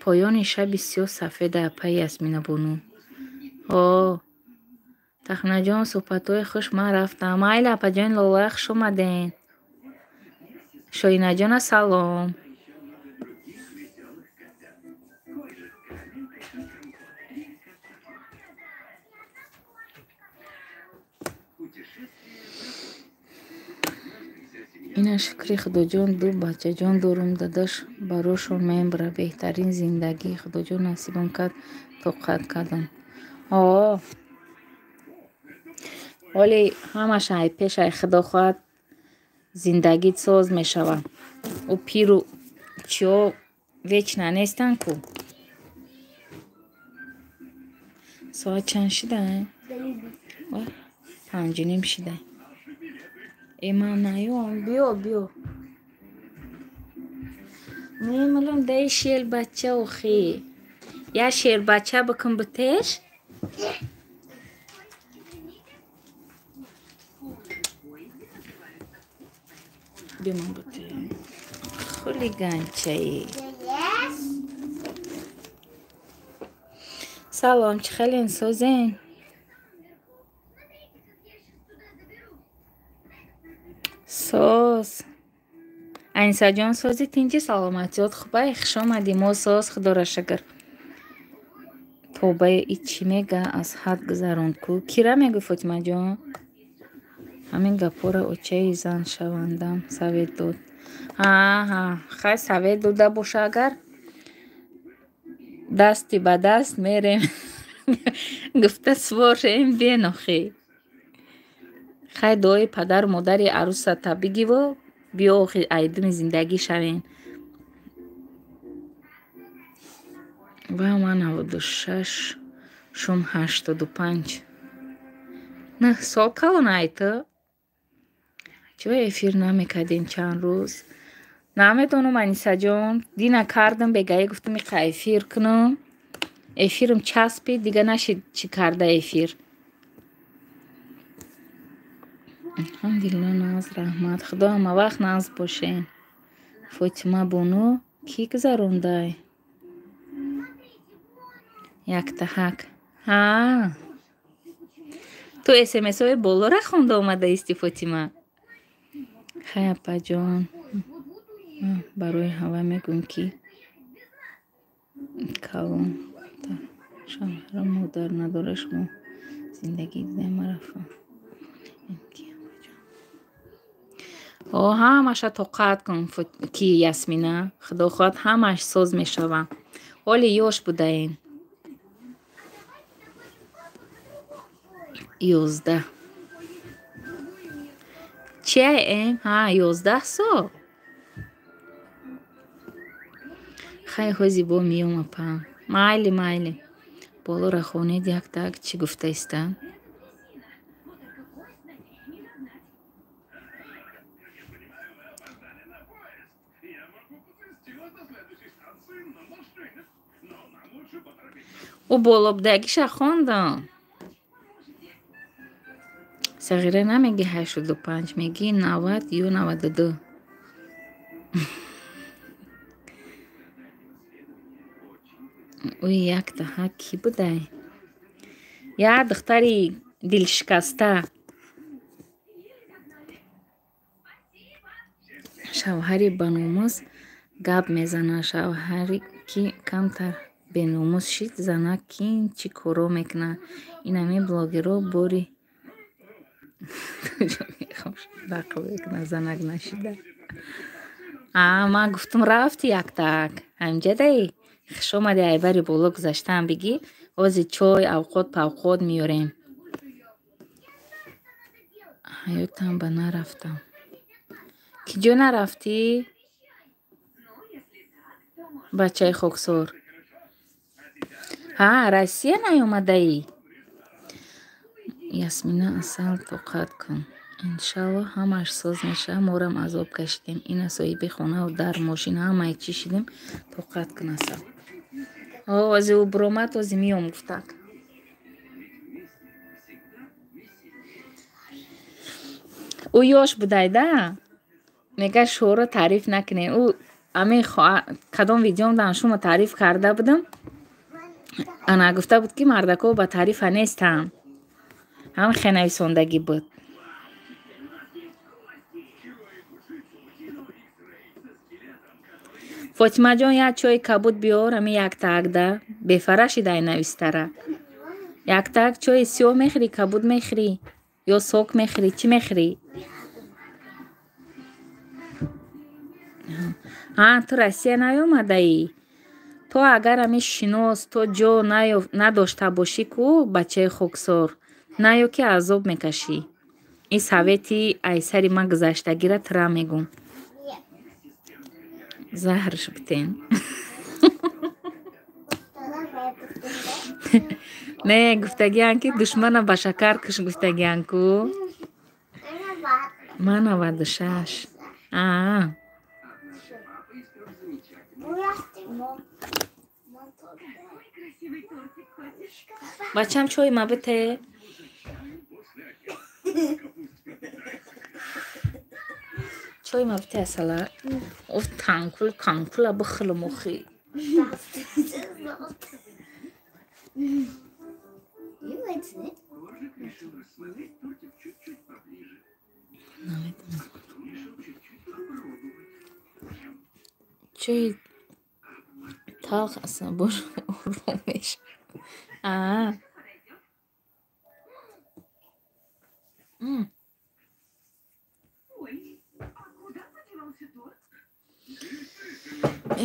Поёни шаби сиёҳ сафеда, апаи Ясминабону. О, Тахминаҷон, суҳбатҳои хуш, ман рафтам. Майли, апаҷони Лолая, хуш омаден. Шоинаҷона салом. Ина шукри Худоҷон, ду бачаҷон дорум, дадаш барошон мебара. Беҳтарин зиндагӣ Худоҷон насибам кард, тоқат кардам. О, ҳоли ҳамаш ай пеш ай Худо хоҳад зиндагит соз мешавад. Ӯ пиру чиҳо вечно нестанд ку. Соат чанд шида? 5:30 шида. Э, ман наём, биё, биё. Немалам даи шербача охи. Я шербача бикун битеш? Бимон бите. Хулиганчаи. Салом, чӣ хелен созен? Соз. Анисаҷон, сози тинҷи, саломатиёт хубай, хуш омадӣ. Мо соз, худоро шукр. Тобаи и чӣ мега, аз ҳад гузаронд ку. Кира мегӯй, Фотимаҷон? Ҳамин гапҳоро очаи зан шавандам совет дод. Ҳа, хай совет дода боша агар дасти ба даст мерем. Гуфта сворем бенохӣ. Хай дуои падару модари арӯсата бигиву биё охи айдуми зиндагӣ шавем. Ва ман 96 шум 85. 9 сол калон ай ту? Чиба эфир намекардем чанд рӯз? Намедонам, Анисаҷон. Дина кардам, бегаӣ гуфтам иқа эфир кунам. Эфирам часпид, дига нашид чӣ карда эфир. Алҳамдулилло, наз, раҳмат. Худо ҳама вақт наз бошен. Фотима бону кӣ гузарондай? Яктаҳак. Ҳа. Ту смсҳои болора хонда омадаисти, Фотима? Хай, апаҷон, барои ҳава мегӯем ки калон шавҳара модар надора, шумо зиндагӣ дидаи марафа. О, ҳамаша тоқат кун, ки Ясмина, Худо хоҳад ҳамааш соз мешава. Ҳоли ёш будаен. 11. Чия эм? Ҳа, 11 сол. Хай ҳози бо миём, апа. Майли, майли. Болора хонед яктак чӣ гуфтаистанд? Ӯ болобдагиша хондам. Сағира намегӣ 85, мегӣ 90 ё 92. Ӯи яктаҳа кӣ будай? Як духтари дилшикаста. Шавҳари баномус гап мезанад, шавҳаре ки камтар беномус шид, занак кин чӣ коро мекунад? Инами блогерҳо бори нақл мекунад, занак нашида. А, ман гуфтум рафти яктак. Ҳамҷадаи? Хуш омадӣ, айбари боло гузаштаам бигӣ. Ҳози чой, авқот, павқот меёрем. Ҳаётам ба нарафтам. Ки ҷо нарафтӣ? Бачаи хоксор. Ҳа, Россия наёмадаӣ? Ясмина, асал, тоқат кун. Иншалло ҳамааш соз мешавад. Морам азоб кашидем. Ина соҳиби хонаву дар, мошин, ҳамаи чӣ шидем. Тоқат кун, асал. Ози ӯ биромад, ози миём гуфтак. Ӯ ёш будай да? Мега шуҳоро таъриф накунем. Ӯ Ами кадом видеом дан шумо таъриф карда будам, ана гуфта буд, ки мардако ба таърифа нестам. Ҳам хе нависондагӣ буд. Фотимаҷон, як чойи кабуд биёр, ами яктаакда бефара шидай навистара. Яктаак чойи сиёҳ мехӯрӣ, кабуд мехӯрӣ ё сок мехӯрӣ, чӣ мехӯрӣ? Ҳа, ту Россия наёмадаӣ? То агар ами шинос то ҷо надошта бошӣ ку, бачаи хоксор, наё, ки азоб мекашӣ. Ин совети айсари ман гузаштагира тура мегӯм. Заҳрш битен. Не, гуфтагиан, ки душмана ба шакар куш, гуфтагиан ку. Ман 96. Аа. Бачам, чой ма бите. Чой ма бите, асала. Оф, танкул канкула бихӯлам охи. Намедонам. Чои талх асабош ором мешавад. Аа.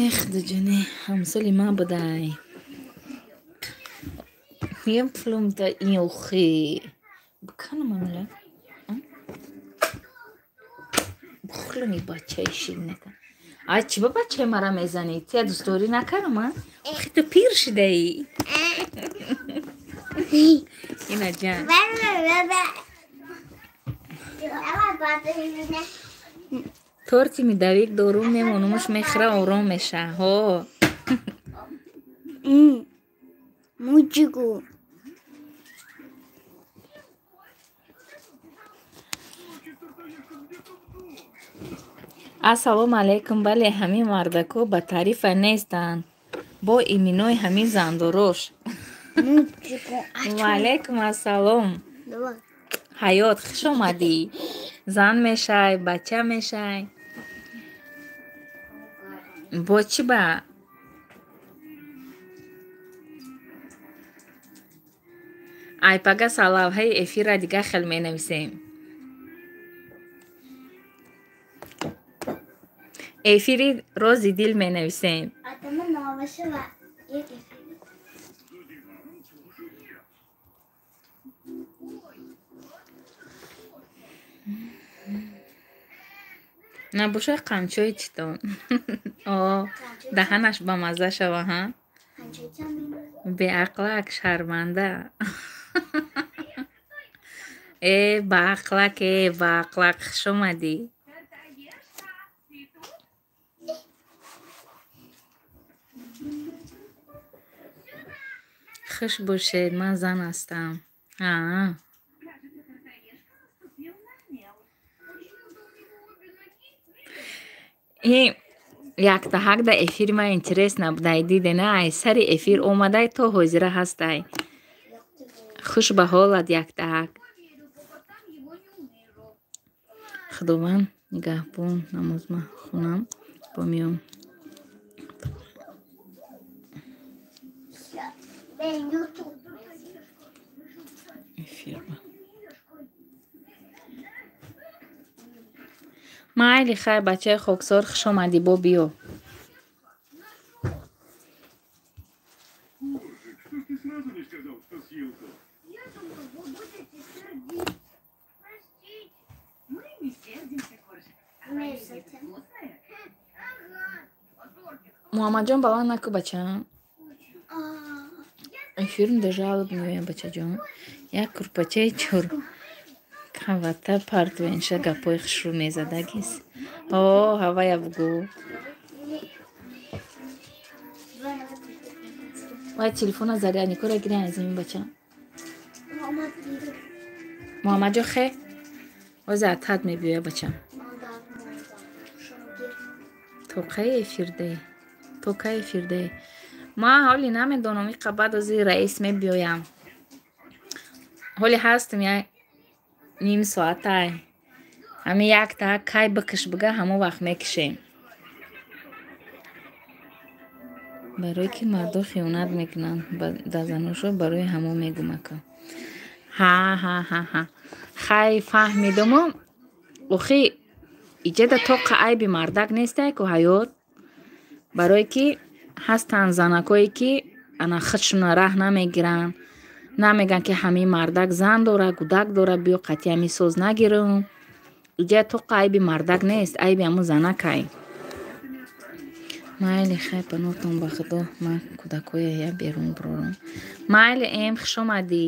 Эх, дуҷоне, ҳамсоли ман будай. Мегам, пулумда охи. Биканам амила. Бухлами бачаи ширинека. Ай, чӣ ба бачаи мара мезанӣ? Тия дӯстдорӣ накардам, а? Охи, ту пир шидаӣ. Ина ҷан. Торти медовик дору мемонумаш, мехӯра, ором меша. Ҳо. Муҷигу. Ассалому алайкум. Бале, ҳамин мардако ба таърифа нестанд. Бо иминои ҳамин зандорош. Ва алайкум ассалом. Ҳаёт, хуш омадӣ. Зан мешай, бача мешай. Бо чӣ ба айпага сарлавҳаи эфирра дигар хел менависем. Эфири рози дил менависем. Атама новашава як эфир. Набошад, қамчои читон. О, даҳанаш бамазза шава, ҳа? Беақлак, шарманда. Э, баақлак, э, баақлак, хуш омадӣ. Хуш бошед, ман зан ҳастам. Аа. И яктаҳакда эфири ман интерес набудай, диде на, ай сари эфир омадай то ҳозира ҳастай. Хуш ба ҳолат, яктаҳак. Худованд нигаҳбон, намоз хонам, бо миём. Эфир. Майли, хай, бачаи хоксор, хуш омадӣ, бо биё. Что ж ты сразу не сказал, что съел торт? Я думал, вы будете сердиться. Простите. Мы не сердимся, Коржик. А варенье вкусное? Ага. А тортик? Муҳаммадҷон, баланд наку, бача. Эфирм да жалоб меоям, бачаҷон. Як курпачаи чор кавата партвенша гапҳои хушрӯ мезадагис. О, ҳавая бугӯ. Вай, телефона зарядникора гирен аз ин бача. Муҳаммадҷон, хе. Ҳозир атат мебиёя, бача. То кай эфирде? То кай эфирде? Ман ҳоли намедонам, иқа баъд ози раис мебиёям. Ҳоли ҳастам як ним соатай. Ҳамин якта кай бикиш бига, ҳамон вақт мекишем. Барое ки мардо хиёнат мекунанд дар заношо, барои ҳамон мегум ака. Ҳа ҳа ҳа ҳа. Хай фаҳмидумо, охи иҷада тоқа айби мардак нестай ку ҳаёт. Барое ки ҳастанд занакое ки ана худшуна раҳ намегиранд. Намегӯянд ки ҳамин мардак зан дора, гудак дора, биё қатъи ҳамин соз нагирам. Иҷа тоқа айби мардак нест, айби ҳамун занакай. Майли, хай панотон ба худо, ман кӯдакоя я берун бурорам. Майли эм, хуш омадӣ.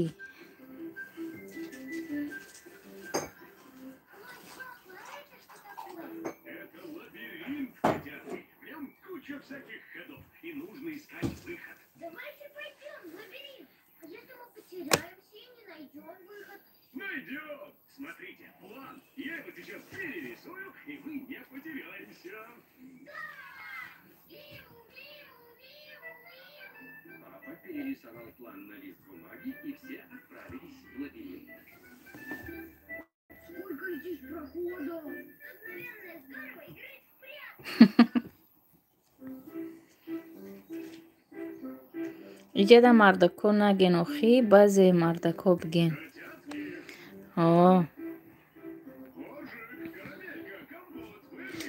Это лабиринт, котятки. В нем куча всяких ходов, и нужно искать выход. Давайте пойдем в лабиринт. А если мы потеряемся и не найдем выход? Найдем! Смотрите, план. Я его сейчас перерисую, и мы не потеряемся. Виу, виу, виу, виу. Папа перерисовал план на лист бумаги, и все отправились в лабиринт. Сколько здесь проходов? Тут, наверное, здорово играть в прятки. Иҷада мардако наген охи, баъзе мардако биген. О, Коржик, карамелька, компот, выпьем.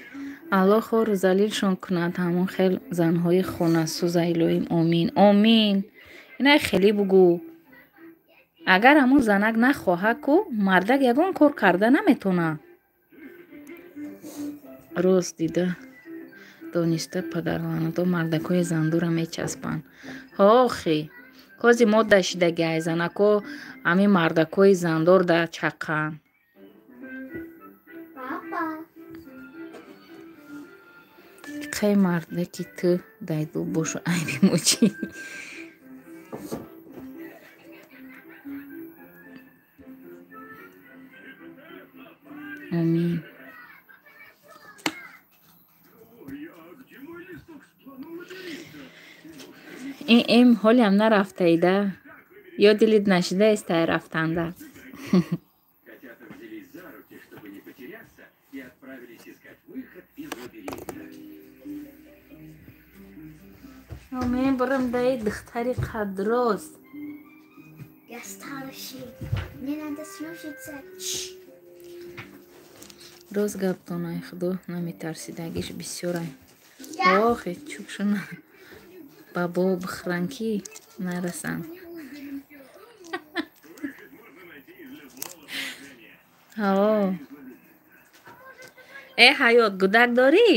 Аллоҳ хору залилшон кунад ҳамон хел занҳои хонасӯза, илоҳим, омин. Омин. Инай хеле бугӯ. Агар ҳамон занак нахоҳад ку, мардак ягон кор карда наметона. Рост дида дониста падарлаънато мардакҳои зандура мечаспанд. Ҳохи, ҳози модда шидаги ай занако ҳамин мардакҳои зандор да чаққанд. Папа. Қай мардаки ту дайду бошу айби мо чӣ? Омин. Ой, а где мой листок с планом лабиринта? Ин эм ҳолиам нарафтаида? Ё дилит нашидаестай рафтанда? Котята взялись за руки, чтобы не потеряться, и отправились искать выход из лабиринта. Мебарам даи духтари қадрост. Я старший. Мне надо слушаться. Чш. Рост гаптон, ай худо, наметарсидагиш бисёрай. Я. Охи, чукшуна ба бо бихӯранд ки нарасанд. Выход можно найти из любого положения. Ҳаво. Э ҳаёт, гудак дорӣ?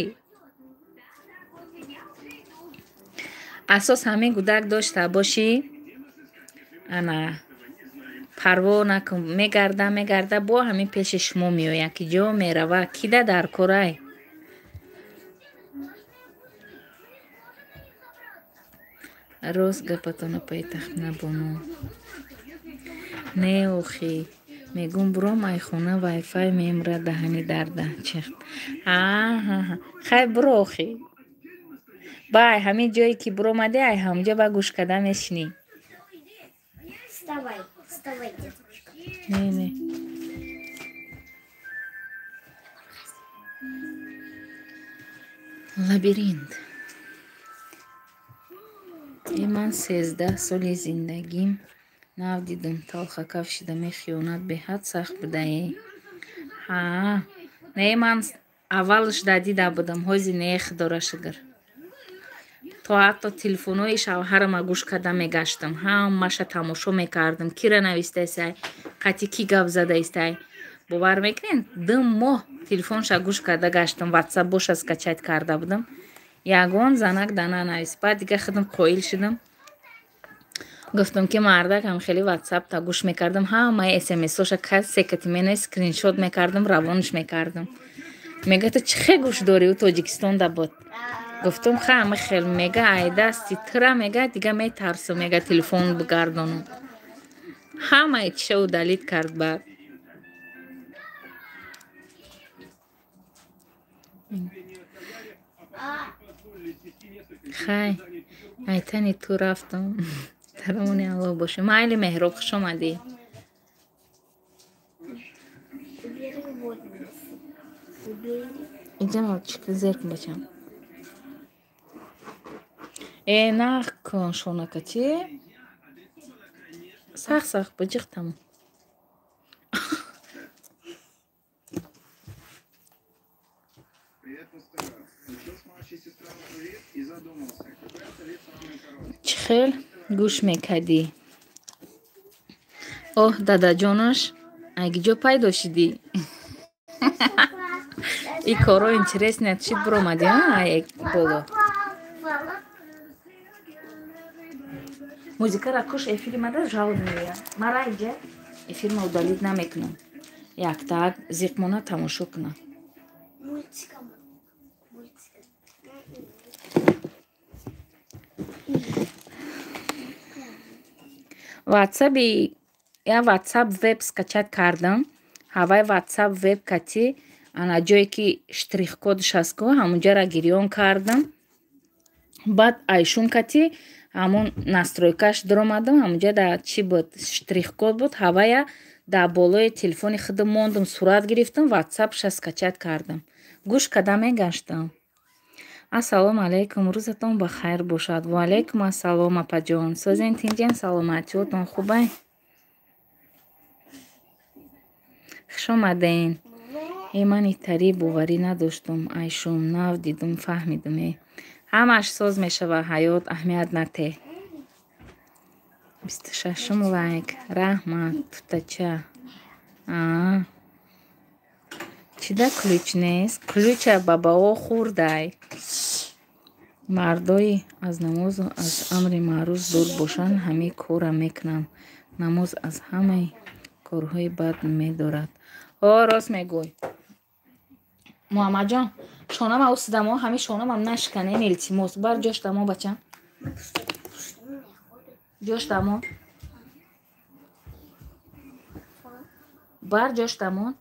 Асос ҳамин гудак дошта бошӣ, ана парво накун, мегарда мегарда бо ҳамин пеши шумо меояд, ки ҷо мерава, кида дар корай. Рост гапатона пойтахт набону. Не охи, мегум буром ай хона вайфай мемра даҳани дарда чехт. Ҳа, хай буро охи. Ба ай ҳамин ҷое ки буромадӣ, ай ҳамҷо ба гӯш карда мешинӣ. Вставай, вставай, деточка. Не, не. Лабиринт. Е ман 13 соли зиндагим нав дидам талхакав шида мехиёнат беҳад сахт будае. Ҳа, не ман аввалш да дида будам, ҳози не худора шукр. То ҳатто телефонҳои шавҳарама гӯш карда мегаштам, ҳамаша тамошо мекардам, кира навистаистай, қатъи кӣ гап задаистай. Бовар мекунед, 2 моҳ телефонша гӯш карда гаштам, ватсап боша скачать карда будам. Ягон занак да нанавист. Баъд дига худам қоил шудам. Гуфтам ки мардакам хеле ватсап та гӯш мекардам, ҳамаи смсоша касе кати менавист скриншот мекардам, равонаш мекардам. Мега ту чӣ хел гӯш дорӣ, ӯ Тоҷикистон да буд. Гуфтам ха ама хел, мега ай дасти тура, мега дига метарсам, мега телефон бигардонам. Ҳамаи чиша удалить кард баъд. Хай, айтани ту рафтам. Дар амони Аллоҳ бошӣ. Майли, Меҳроб, хуш омадӣ. Иҷа зер кун, бачам. Э, нах кун шонака, чи? Сахт сахт биҷиқ, тамом. Чӣ хел гӯш мекардӣ? Оҳ, дадаҷонаш, агиҷо пайдо шидӣ? И коро интересно чӣ биромадӣ, ай боло. Музикара куш, эфири мада жалоб меояд. Мара иҷа эфирма удалить намекунам. Яктаак зиқмона тамошо кунам. Ватсаби я ватсап веб скачать кардам. Ҳавай ватсап веб кати ана ҷое ки штрих-кодш аст ку, ҳамунҷара гирён кардам. Баъд айшун кати ҳамун настройкаш дуромадам, ҳамунҷа да чӣ буд, штрих-код буд, ҳавая дар болои телефони худам мондум, сурат гирифтам, ватсапша скачать кардам. Гӯш када мегаштам. Ассалому алайкум, рӯзатон ба хайр бошад. Ва алайкум ассалом, апаҷон. Созен, тинҷен, саломатиётон хубай? Хуш омаден. Э, ман итари боварӣ надоштум, айшум, нав дидум, фаҳмидум. Э, ҳамааш соз мешава, ҳаёт аҳамият натеҳ. 26-ум лайк. Раҳмат, тутача. Аа. Чида ключ нест? Ключа бабао хӯрдай. Мардои аз намозу аз амри маъруф дур бошанд, ҳамин корра мекунанд. Намоз аз ҳамаи корҳои бад медорад. Ҳо, рост мегӯй. Муҳаммадҷон, шонама усидамо, ҳамин шонамам нашиканем, илтимос. Бар ҷош дамо, бачам. Ҷош дамо. Бар ҷош дамон.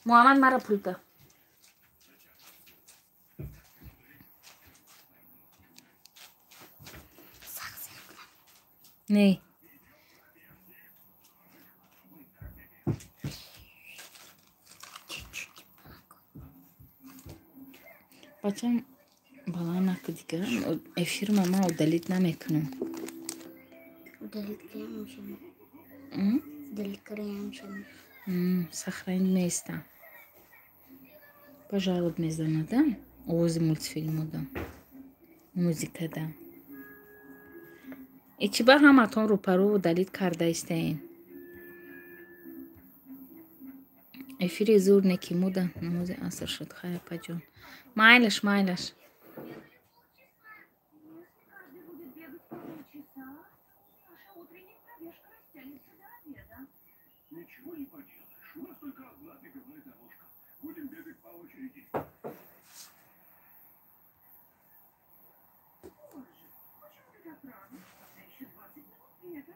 Муҳаммад, мара пулта. Не. Бачам, баланд наку дигар. Эфирма ман удалить намекунам. Сохранить места. Пожалуйста, мезанада. Овози мультфилмуда. Музикада. И чӣ ба ҳаматон рӯпарӯ удалить карда истаен? Эфири зур неки муда намози аср шуд. Хайр, апаҷон. Майлаш, майлаш. Ничего не поделаешь. У нас только одна беговая дорожка. Будем бегать по очереди. Почему ты так рано? А еще 20 минут бега.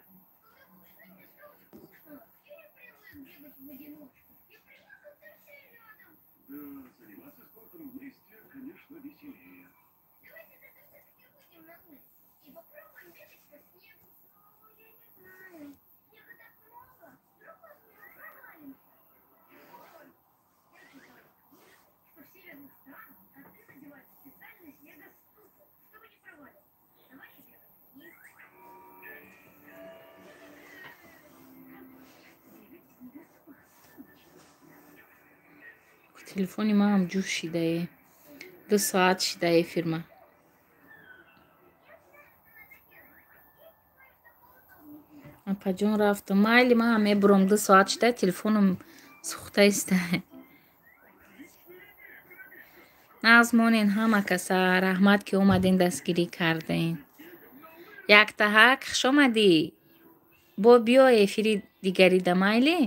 Мне стало скучно. Я не привык бегать в одиночку. Я пришла, когда все рядом. Да, заниматься спортом вместе, конечно, веселее. Давайте тогда все-таки выйдем на улицу и попробуем бегать по снегу. Ну, я не знаю. Снега так много. Вдруг мы провалимся. Ой, я читала книжку, что в северных странах коты надевают специальные снегоступы, чтобы не провалиться. Давайте бегать в них. Бегать в снегоступах скучно. Телефони маам ҷуфт шидае. 2 соат шида эфирма. Апаҷон, рафтам. Майли, ман мебурам, 2 соат шида, телефонам сӯхта истае. Нағз монен ҳама каса. Раҳмат, ки омаден, дастгирӣ карден. Яктаҳак, хуш омадӣ. Бо биё эфири дигарида, майли?